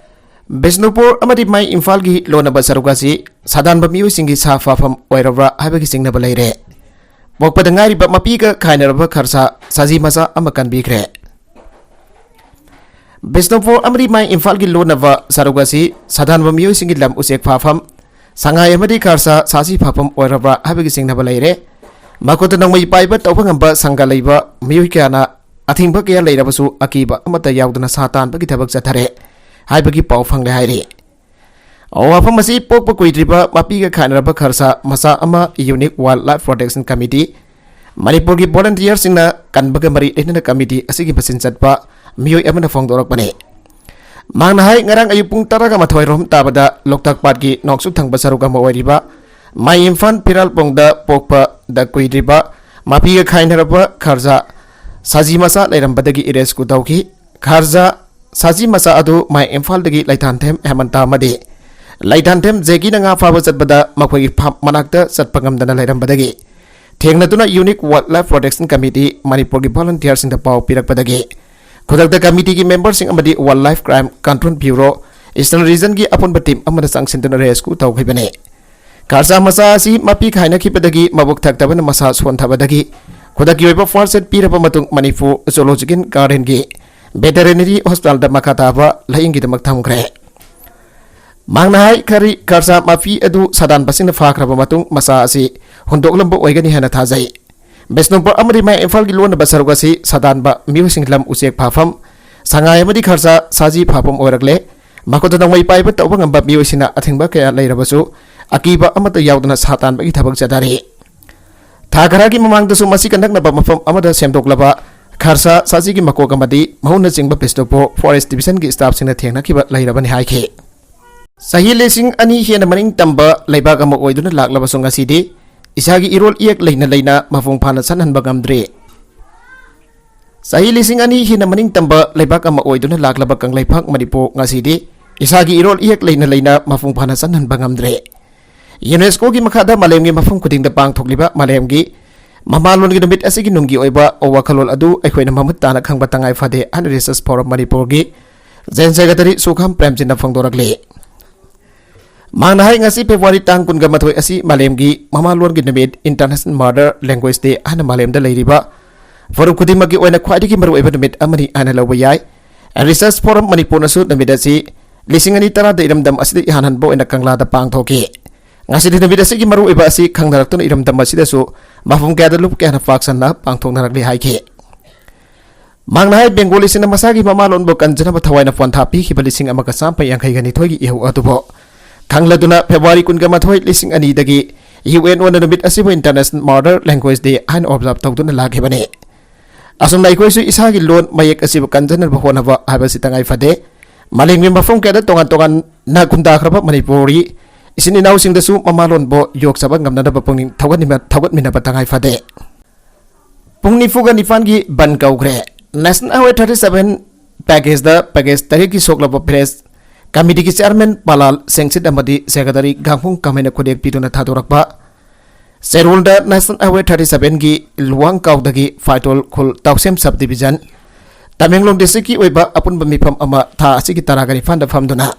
ꯕꯤꯁꯅꯨꯄꯨꯔ ꯑꯃꯗꯤ ꯃꯥꯏ ꯏꯝꯐꯥꯜꯒꯤ ꯂꯣꯟꯅꯕ ꯁꯔꯨꯛ ꯑꯁꯤ ꯁꯥꯗꯥꯟꯕ ꯃꯤꯑꯣꯏꯁꯤꯡꯒꯤ ꯁꯥ ꯐꯥꯐꯝ ꯑꯣꯏꯔꯕ꯭ꯔꯥ ꯍꯥꯏꯕꯒꯤ ꯆꯤꯡꯅꯕ ꯂꯩꯔꯦ꯫ ꯄꯣꯛꯄꯗ ꯉꯥꯏꯔꯤꯕ ꯃꯄꯤꯒ ꯈꯥꯏꯅꯔꯕ ꯈꯔꯁꯥ ꯁꯖꯤ ꯃꯆꯥ ꯑꯃ ꯀꯟꯕꯤꯈ꯭ꯔꯦ꯫ ꯕꯤꯁꯅꯨꯄꯨꯔ ꯑꯃꯗꯤ ꯃꯥꯏ ꯏꯝꯐꯥꯜꯒꯤ ꯂꯣꯟꯅꯕ ꯁꯔꯨꯛ ꯑꯁꯤ ꯁꯥꯗꯥꯟꯕ ꯃꯤꯑꯣꯏꯁꯤꯡꯒꯤ ꯂꯝ ꯎꯆꯦꯛ ꯐꯥꯐꯝ, ꯁꯉꯥꯏ ꯑꯃꯗꯤ ꯈꯔꯁꯥ ꯁꯥꯖꯤ ꯐꯥꯐꯝ ꯑꯣꯏꯔꯕ꯭ꯔꯥ ꯍꯥꯏꯕꯒꯤ ꯆꯤꯡꯅꯕ ꯂꯩꯔꯦ꯫ ꯃꯈꯨꯠꯇ ꯅꯣꯡꯃꯩ ꯄꯥꯏꯕ ꯇꯧꯕ ꯉꯝꯕ ꯁꯪꯒ ꯂꯩꯕ ꯃꯤꯑꯣꯏ ꯀꯌꯥꯅ ꯑꯊꯤꯡꯕ ꯀꯌꯥ ꯂꯩꯔꯕꯁꯨ ꯑꯀꯤꯕ ꯑꯃꯠꯇ ꯌꯥꯎꯗꯅ ꯁꯥ ꯇꯥꯟꯕꯒꯤ ꯊꯕꯛ ꯆꯠꯊꯔꯦ ꯍꯥꯏꯕꯒꯤ ꯄꯥꯎ ꯐꯪꯂꯦ ꯍꯥꯏꯔꯤ꯫ ꯋꯥꯐꯝ ꯑꯁꯤ ꯄꯣꯛꯄ ꯀꯨꯏꯗ꯭ꯔꯤꯕ ꯃꯄꯤꯒ ꯈꯥꯏꯅꯔꯕ ꯈꯔꯁꯥ ꯃꯆꯥ ꯑꯃ Unique Wildlife Protection Committee, ꯃꯅꯤꯄꯨꯔꯒꯤ ꯚꯣꯂꯟꯇꯤꯌꯔꯁꯤꯡꯅ ꯀꯟꯕꯒ ꯃꯔꯤ ꯂꯩꯅꯅ ꯀꯃꯤꯇꯤ ꯑꯁꯤꯒꯤ ꯃꯆꯤꯟ ꯆꯠꯄ ꯃꯤꯑꯣꯏ ꯑꯃꯅ ꯐꯣꯡꯗꯣꯔꯛꯄꯅꯤ꯫ ꯃꯍꯥꯛꯅ ꯍꯥꯏ, ꯉꯔꯥꯡ ꯑꯌꯨꯛ ꯄꯨꯡ ꯇꯔꯥꯒ ꯃꯥꯊꯣꯏ ꯔꯣꯝ ꯇꯥꯕꯗ ꯂꯣꯛꯇꯥꯛ ꯄꯥꯠꯀꯤ ꯅꯣꯡꯆꯨꯞ ꯊꯪꯕ ꯁꯔꯨꯛ ꯑꯃ ꯑꯣꯏꯔꯤꯕ ꯃꯥꯏ ꯏꯝꯐꯥꯜ ꯐꯤꯔꯥꯜꯄꯣꯡꯗ ꯄꯣꯛꯄꯗ ꯀꯨꯏꯗ꯭ꯔꯤꯕ ꯃꯄꯤꯒ ꯈꯥꯏꯅꯔꯕ ꯈꯔꯖꯥ ꯁꯖꯤ ꯃꯆꯥ ꯂꯩꯔꯝꯕꯗꯒꯤ rescue ꯇꯧꯈꯤ꯫ ꯈꯔꯖꯥ ꯁꯖꯤ ꯃꯆꯥ ꯑꯗꯨ ꯃꯥꯏ ꯏꯝꯐꯥꯜꯗꯒꯤ ꯂꯩꯊꯥꯟꯊꯦꯝ ꯍꯦꯃꯟꯇ ꯑꯃꯗꯤ ꯂꯩꯊꯥꯟꯊꯦꯝ ꯖꯦꯀꯤꯅ ꯉꯥ ꯐꯥꯕ ꯆꯠꯄꯗ ꯃꯈꯣꯏꯒꯤ ꯐꯥꯝ ꯃꯅꯥꯛꯇ ꯆꯠꯄ ꯉꯝꯗꯅ ꯂꯩꯔꯝꯕꯗꯒꯤ ꯊꯦꯡꯅꯗꯨꯅ Unique Wildlife Protection Committee ꯃꯅꯤꯄꯨꯔꯒꯤ ꯚꯣꯂꯟꯇꯤꯌꯔꯁꯤꯡꯗ ꯄꯥꯎ ꯄꯤꯔꯛꯄꯗꯒꯤ ꯈꯨꯗꯛꯇ ꯀꯃꯤꯇꯤꯒꯤ ꯃꯦꯝꯕꯔꯁꯤꯡ ꯑꯃꯗꯤ Wildlife Crime Control Bureau Eastern Regionꯒꯤ ꯑꯄꯨꯟꯕ ꯇꯤꯝ ꯑꯃꯅ ꯆꯪꯁꯤꯟꯗꯨꯅ rescue ꯇꯧꯈꯤꯕꯅꯤ꯫ ꯈꯔꯁꯥ ꯃꯆꯥ ꯑꯁꯤ ꯃꯄꯤ ꯈꯥꯏꯅꯈꯤꯕꯗꯒꯤ ꯃꯕꯨꯛ ꯊꯛꯇꯕꯅ ꯃꯁꯥ ꯁꯣꯟꯊꯕꯗꯒꯤ ꯈꯨꯗꯛꯀꯤ ꯑꯣꯏꯕ first aid ꯄꯤꯔꯕ ꯃꯇꯨꯡ ꯃꯅꯤꯄꯨꯔ Zoological Gardenꯒꯤ Veterinary Hospitalꯗ ꯃꯈꯥ ꯇꯥꯕ ꯂꯥꯌꯦꯡꯒꯤꯗꯃꯛ ꯊꯝꯈ꯭ꯔꯦ꯫ ꯃꯍꯥꯛꯅ ꯍꯥꯏ, ꯈꯔꯤ ꯈꯔꯁꯥ ꯃꯄꯤ ꯑꯗꯨ ꯁꯥꯗꯥꯟꯕꯁꯤꯡꯅ ꯐꯥꯈ꯭ꯔꯕ ꯃꯇꯨꯡ ꯃꯆꯥ ꯑꯁꯤ ꯍꯨꯟꯗꯣꯛꯂꯝꯕ ꯑꯣꯏꯒꯅꯤ ꯍꯥꯏꯅ ꯊꯥꯖꯩ꯫ ꯕꯤꯁꯅꯨꯄꯨꯔ ꯑꯃꯗꯤ ꯃꯌꯥꯏ ꯏꯝꯐꯥꯜꯒꯤ ꯂꯣꯟꯅꯕ ꯁꯔꯨꯛ ꯑꯁꯤ ꯁꯥꯗꯥꯟꯕ ꯃꯤꯑꯣꯏꯁꯤꯡ ꯂꯝ ꯎꯆꯦꯛ ꯐꯥꯐꯝ, ꯁꯉꯥꯏ ꯑꯃꯗꯤ ꯈꯔꯁꯥ ꯁꯥꯖꯤ ꯐꯥꯐꯝ ꯑꯣꯏꯔꯛꯂꯦ꯫ ꯃꯈꯨꯠꯇ ꯅꯣꯡꯃꯩ ꯄꯥꯏꯕ ꯇꯧꯕ ꯉꯝꯕ ꯃꯤꯑꯣꯏꯁꯤꯡꯅ ꯑꯊꯤꯡꯕ ꯀꯌꯥ ꯂꯩꯔꯕꯁꯨ ꯑꯀꯤꯕ ꯑꯃꯠꯇ ꯌꯥꯎꯗꯅ ꯁꯥ ꯇꯥꯟꯕꯒꯤ ꯊꯕꯛ ꯆꯠꯊꯔꯤ꯫ ꯊꯥ ꯈꯔꯒꯤ ꯃꯃꯥꯡꯗꯁꯨ ꯃꯁꯤꯒ ꯅꯛꯅꯕ ꯃꯐꯝ ꯑꯃꯗ ꯁꯦꯝꯗꯣꯛꯂꯕ ꯈꯔꯁꯥ ꯁꯥꯖꯤꯒꯤ ꯃꯀꯣꯛ ꯑꯃꯗꯤ ꯃꯍꯨꯠꯅ ꯆꯤꯡꯕ ꯕꯤꯁꯅꯨꯄꯨꯔ Forest Divisionꯒꯤ staffꯁꯤꯡꯅ ꯊꯦꯡꯅꯈꯤꯕ ꯂꯩꯔꯕꯅꯤ ꯍꯥꯏꯈꯤ꯫ ꯆꯍꯤ ꯂꯤꯁꯤꯡ ꯑꯅꯤ ꯍꯦꯟꯅ ꯃꯅꯤꯡ ꯇꯝꯕ ꯂꯩꯕꯥꯛ ꯑꯃ ꯑꯣꯏꯗꯨꯅ ꯂꯥꯛꯂꯕꯁꯨ ꯉꯁꯤꯗꯤ ꯏꯁꯥꯒꯤ ꯏꯔꯣꯜ ꯏꯌꯦꯛ ꯂꯩꯅ ꯂꯩꯅ ꯃꯄꯨꯡ ꯐꯥꯅ ꯆꯠꯍꯟꯕ ꯉꯝꯗ꯭ꯔꯤ꯫ ꯆꯍꯤ ꯂꯤꯁꯤꯡ ꯑꯅꯤ ꯍꯦꯟꯅ ꯃꯅꯤꯡ ꯇꯝꯕ ꯂꯩꯕꯥꯛ ꯑꯃ ꯑꯣꯏꯗꯨꯅ ꯂꯥꯛꯂꯕ ꯀꯪꯂꯩꯄꯥꯛ ꯃꯅꯤꯄꯨꯔ ꯉꯁꯤꯗꯤ ꯏꯁꯥꯒꯤ ꯏꯔꯣꯜ ꯏꯌꯦꯛ ꯂꯩꯅ ꯂꯩꯅ ꯃꯄꯨꯡ ꯐꯥꯅ ꯆꯠꯍꯟꯕ ꯉꯝꯗ꯭ꯔꯦ꯫ UNESCOꯒꯤ ꯃꯈꯥꯗ ꯃꯥꯂꯦꯝꯒꯤ ꯃꯐꯝ ꯈꯨꯗꯤꯡꯗ ꯄꯥꯡꯊꯣꯛꯂꯤꯕ ꯃꯥꯂꯦꯝꯒꯤ ꯃꯃꯥꯂꯣꯟꯒꯤ ꯅꯨꯃꯤꯠ ꯑꯁꯤꯒꯤ ꯅꯨꯡꯒꯤ ꯑꯣꯏꯕ ꯋꯥꯈꯜꯂꯣꯟ ꯑꯗꯨ ꯑꯩꯈꯣꯏꯅ ꯃꯃꯨꯠ ꯇꯥꯅ ꯈꯪꯕ ꯇꯉꯥꯏ ꯐꯗꯦ ꯍꯥꯏꯅ Research Forum ꯃꯅꯤꯄꯨꯔꯒꯤ Joint Secretary ꯁꯨꯈꯥꯝ ꯄ꯭ꯔꯦꯝꯖꯤꯠꯅ ꯐꯣꯡꯗꯣꯔꯛꯂꯤ꯫ ꯃꯍꯥꯛꯅ ꯍꯥꯏ, ꯉꯁꯤ February ꯇꯥꯡ ꯀꯨꯟꯒ ꯃꯥꯊꯣꯏ ꯑꯁꯤ ꯃꯥꯂꯦꯝꯒꯤ ꯃꯃꯥꯂꯣꯟꯒꯤ ꯅꯨꯃꯤꯠ, International Mother Language Day ꯍꯥꯏꯅ ꯃꯥꯂꯦꯝꯗ ꯂꯩꯔꯤꯕ ꯐꯨꯔꯨꯞ ꯈꯨꯗꯤꯡꯃꯛꯀꯤ ꯑꯣꯏꯅ ꯈ꯭ꯋꯥꯏꯗꯒꯤ ꯃꯔꯨꯑꯣꯏꯕ ꯅꯨꯃꯤꯠ ꯑꯃꯅꯤ ꯍꯥꯏꯅ ꯂꯧꯕ ꯌꯥꯏ꯫ Research Forum ꯃꯅꯤꯄꯨꯔꯅꯁꯨ ꯅꯨꯃꯤꯠ ꯑꯁꯤ ꯂꯤꯁꯤꯡ ꯑꯅꯤ ꯇꯔꯥꯗ ꯏꯔꯝꯗꯝ ꯑꯁꯤꯗ ꯏꯍꯥꯟ ꯍꯥꯟꯕ ꯑꯣꯏꯅ ꯀꯪꯂꯥꯗ ꯄꯥꯡꯊꯣꯛꯈꯤ꯫ ꯉꯁꯤꯗꯤ ꯅꯨꯃꯤꯠ ꯑꯁꯤꯒꯤ ꯃꯔꯨꯑꯣꯏꯕ ꯑꯁꯤ ꯈꯪꯅꯔꯛꯇꯨꯅ ꯏꯔꯝꯗꯝ ꯑꯁꯤꯗꯁꯨ ꯃꯐꯝ ꯀꯌꯥꯗ ꯂꯨꯞ ꯀꯌꯥꯅ ꯄꯥꯛ ꯁꯟꯅ ꯄꯥꯡꯊꯣꯛꯅꯔꯛꯂꯤ ꯍꯥꯏꯈꯤ꯫ ꯃꯍꯥꯛꯅ ꯍꯥꯏ, ꯕꯦꯡꯒꯣꯂꯤꯁꯤꯡꯅ ꯃꯁꯥꯒꯤ ꯃꯃꯥꯂꯣꯟꯕꯨ ꯀꯟꯖꯅꯕ ꯊꯋꯥꯏꯅ ꯄꯣꯟꯊꯥ ꯄꯤꯈꯤꯕ ꯂꯤꯁꯤꯡ ꯑꯃꯒ ꯆꯥꯃꯥꯄꯟ ꯌꯥꯡꯈꯩꯒ ꯅꯤꯊꯣꯏꯒꯤ ꯏꯍꯧ ꯑꯗꯨꯕꯨ ꯈꯪꯂꯗꯨꯅ February ꯀꯨꯟꯒ ꯃꯥꯊꯣꯏ, ꯂꯤꯁꯤꯡ ꯑꯅꯤꯗꯒꯤ U N Oꯅ ꯅꯨꯃꯤꯠ ꯑꯁꯤꯕꯨ International Mother Language Day ꯍꯥꯏꯅ observe ꯇꯧꯗꯨꯅ ꯂꯥꯛꯈꯤꯕꯅꯤ꯫ ꯑꯁꯨꯝꯅ ꯑꯩꯈꯣꯏꯁꯨ ꯏꯁꯥꯒꯤ ꯂꯣꯟ ꯃꯌꯦꯛ ꯑꯁꯤꯕꯨ ꯀꯟꯖꯅꯕ ꯍꯣꯠꯅꯕ ꯍꯥꯏꯕꯁꯤ ꯇꯉꯥꯏ ꯐꯗꯦ꯫ ꯃꯥꯂꯦꯝꯒꯤ ꯃꯐꯝ ꯀꯌꯥꯗ ꯇꯣꯉꯥꯟ ꯇꯣꯉꯥꯟꯅ ꯈꯨꯟꯗꯥꯈ꯭ꯔꯕ ꯃꯅꯤꯄꯨꯔꯤ ꯏꯆꯤꯟ ꯏꯅꯥꯎꯁꯤꯡꯗꯁꯨ ꯃꯃꯥꯂꯣꯟꯕꯨ ꯌꯣꯛꯆꯕ ꯉꯝꯅꯅꯕ ꯄꯨꯛꯅꯤꯡ ꯊꯧꯒꯠꯃꯤꯟꯅ-, ꯊꯧꯒꯠꯃꯤꯟꯅꯕ ꯇꯉꯥꯏ ꯐꯗꯦ꯫ ꯄꯨꯡ ꯅꯤꯐꯨꯒ ꯅꯤꯄꯥꯟꯒꯤ ꯕꯟ ꯀꯧꯈ꯭ꯔꯦ꯫ National Highway thirty seven packageꯗ package ꯇꯔꯦꯠꯀꯤ ꯁꯣꯛꯂꯕ village committeeꯒꯤ chairman ꯄꯂꯥꯜ ꯁꯦꯡꯁꯤꯠ ꯑꯃꯗꯤ secretary ꯒꯥꯡꯐꯨꯡ ꯀꯥꯃꯩꯅ ꯈꯨꯗꯦꯛ ꯄꯤꯗꯨꯅ ꯊꯥꯗꯣꯔꯛꯄ꯫ ꯆꯦꯔꯣꯜꯗ National Highway thirty sevenꯒꯤ ꯂꯨꯋꯥꯡꯀꯥꯎꯗꯒꯤ ꯐꯥꯏꯇꯣꯜ ꯈꯨꯜ ꯇꯥꯎꯁꯦꯝ sub division, ꯇꯃꯦꯡꯂꯣꯡ districtꯀꯤ ꯑꯣꯏꯕ ꯑꯄꯨꯟꯕ ꯃꯤꯐꯝ ꯑꯃ ꯊꯥ ꯑꯁꯤꯒꯤ ꯇꯔꯥꯒ ꯅꯤꯄꯥꯟꯗ ꯐꯝꯗꯨꯅ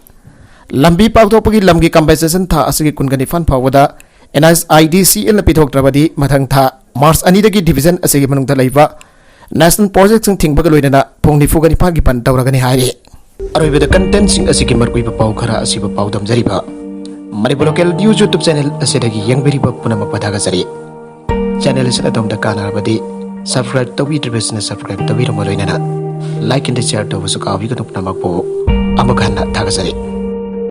ꯂꯝꯕꯤ ꯄꯥꯛꯊꯣꯛꯄꯒꯤ ꯂꯝꯒꯤ compensation ꯊꯥ ꯑꯁꯤꯒꯤ ꯀꯨꯟꯒ ꯅꯤꯄꯥꯟ ꯐꯥꯎꯕꯗ N H I D C Lꯅ ꯄꯤꯊꯣꯛꯇ꯭ꯔꯕꯗꯤ ꯃꯊꯪ ꯊꯥ March ꯑꯅꯤꯗꯒꯤ division ꯑꯁꯤꯒꯤ ꯃꯅꯨꯡꯗ ꯂꯩꯕ national projectꯁꯤꯡ ꯊꯤꯡꯕꯒ ꯂꯣꯏꯅꯅ ꯄꯨꯡ ꯅꯤꯐꯨꯒ ꯅꯤꯄꯥꯟꯒꯤ ꯕꯟ ꯇꯧꯔꯒꯅꯤ ꯍꯥꯏꯔꯤ꯫ ꯑꯔꯣꯏꯕꯗ contentꯁꯤꯡ ꯑꯁꯤꯒꯤ ꯃꯔꯨꯑꯣꯏꯕ ꯄꯥꯎ ꯈꯔ ꯑꯁꯤꯕꯨ ꯄꯥꯎꯗꯝꯖꯔꯤꯕ Manipur Local News YouTube channel ꯑꯁꯤꯗꯒꯤ ꯌꯦꯡꯕꯤꯔꯤꯕ ꯄꯨꯝꯅꯃꯛꯄꯨ ꯊꯥꯒꯠꯆꯔꯤ꯫ Channel ꯑꯁꯤꯅ ꯑꯗꯣꯝꯗ ꯀꯥꯟꯅꯔꯕꯗꯤ subscribe ꯇꯧꯕꯤꯗ꯭ꯔꯤꯕꯁꯤꯡꯅ subscribe ꯇꯧꯕꯤꯔꯝꯕ ꯂꯣꯏꯅꯅ like and share ꯇꯧꯕꯁꯨ ꯀꯥꯎꯕꯤꯒꯅꯨ꯫ ꯄꯨꯝꯅꯃꯛꯄꯨ ꯑꯃꯨꯛ ꯍꯟꯅ ꯊꯥꯒꯠꯆꯔꯤ꯫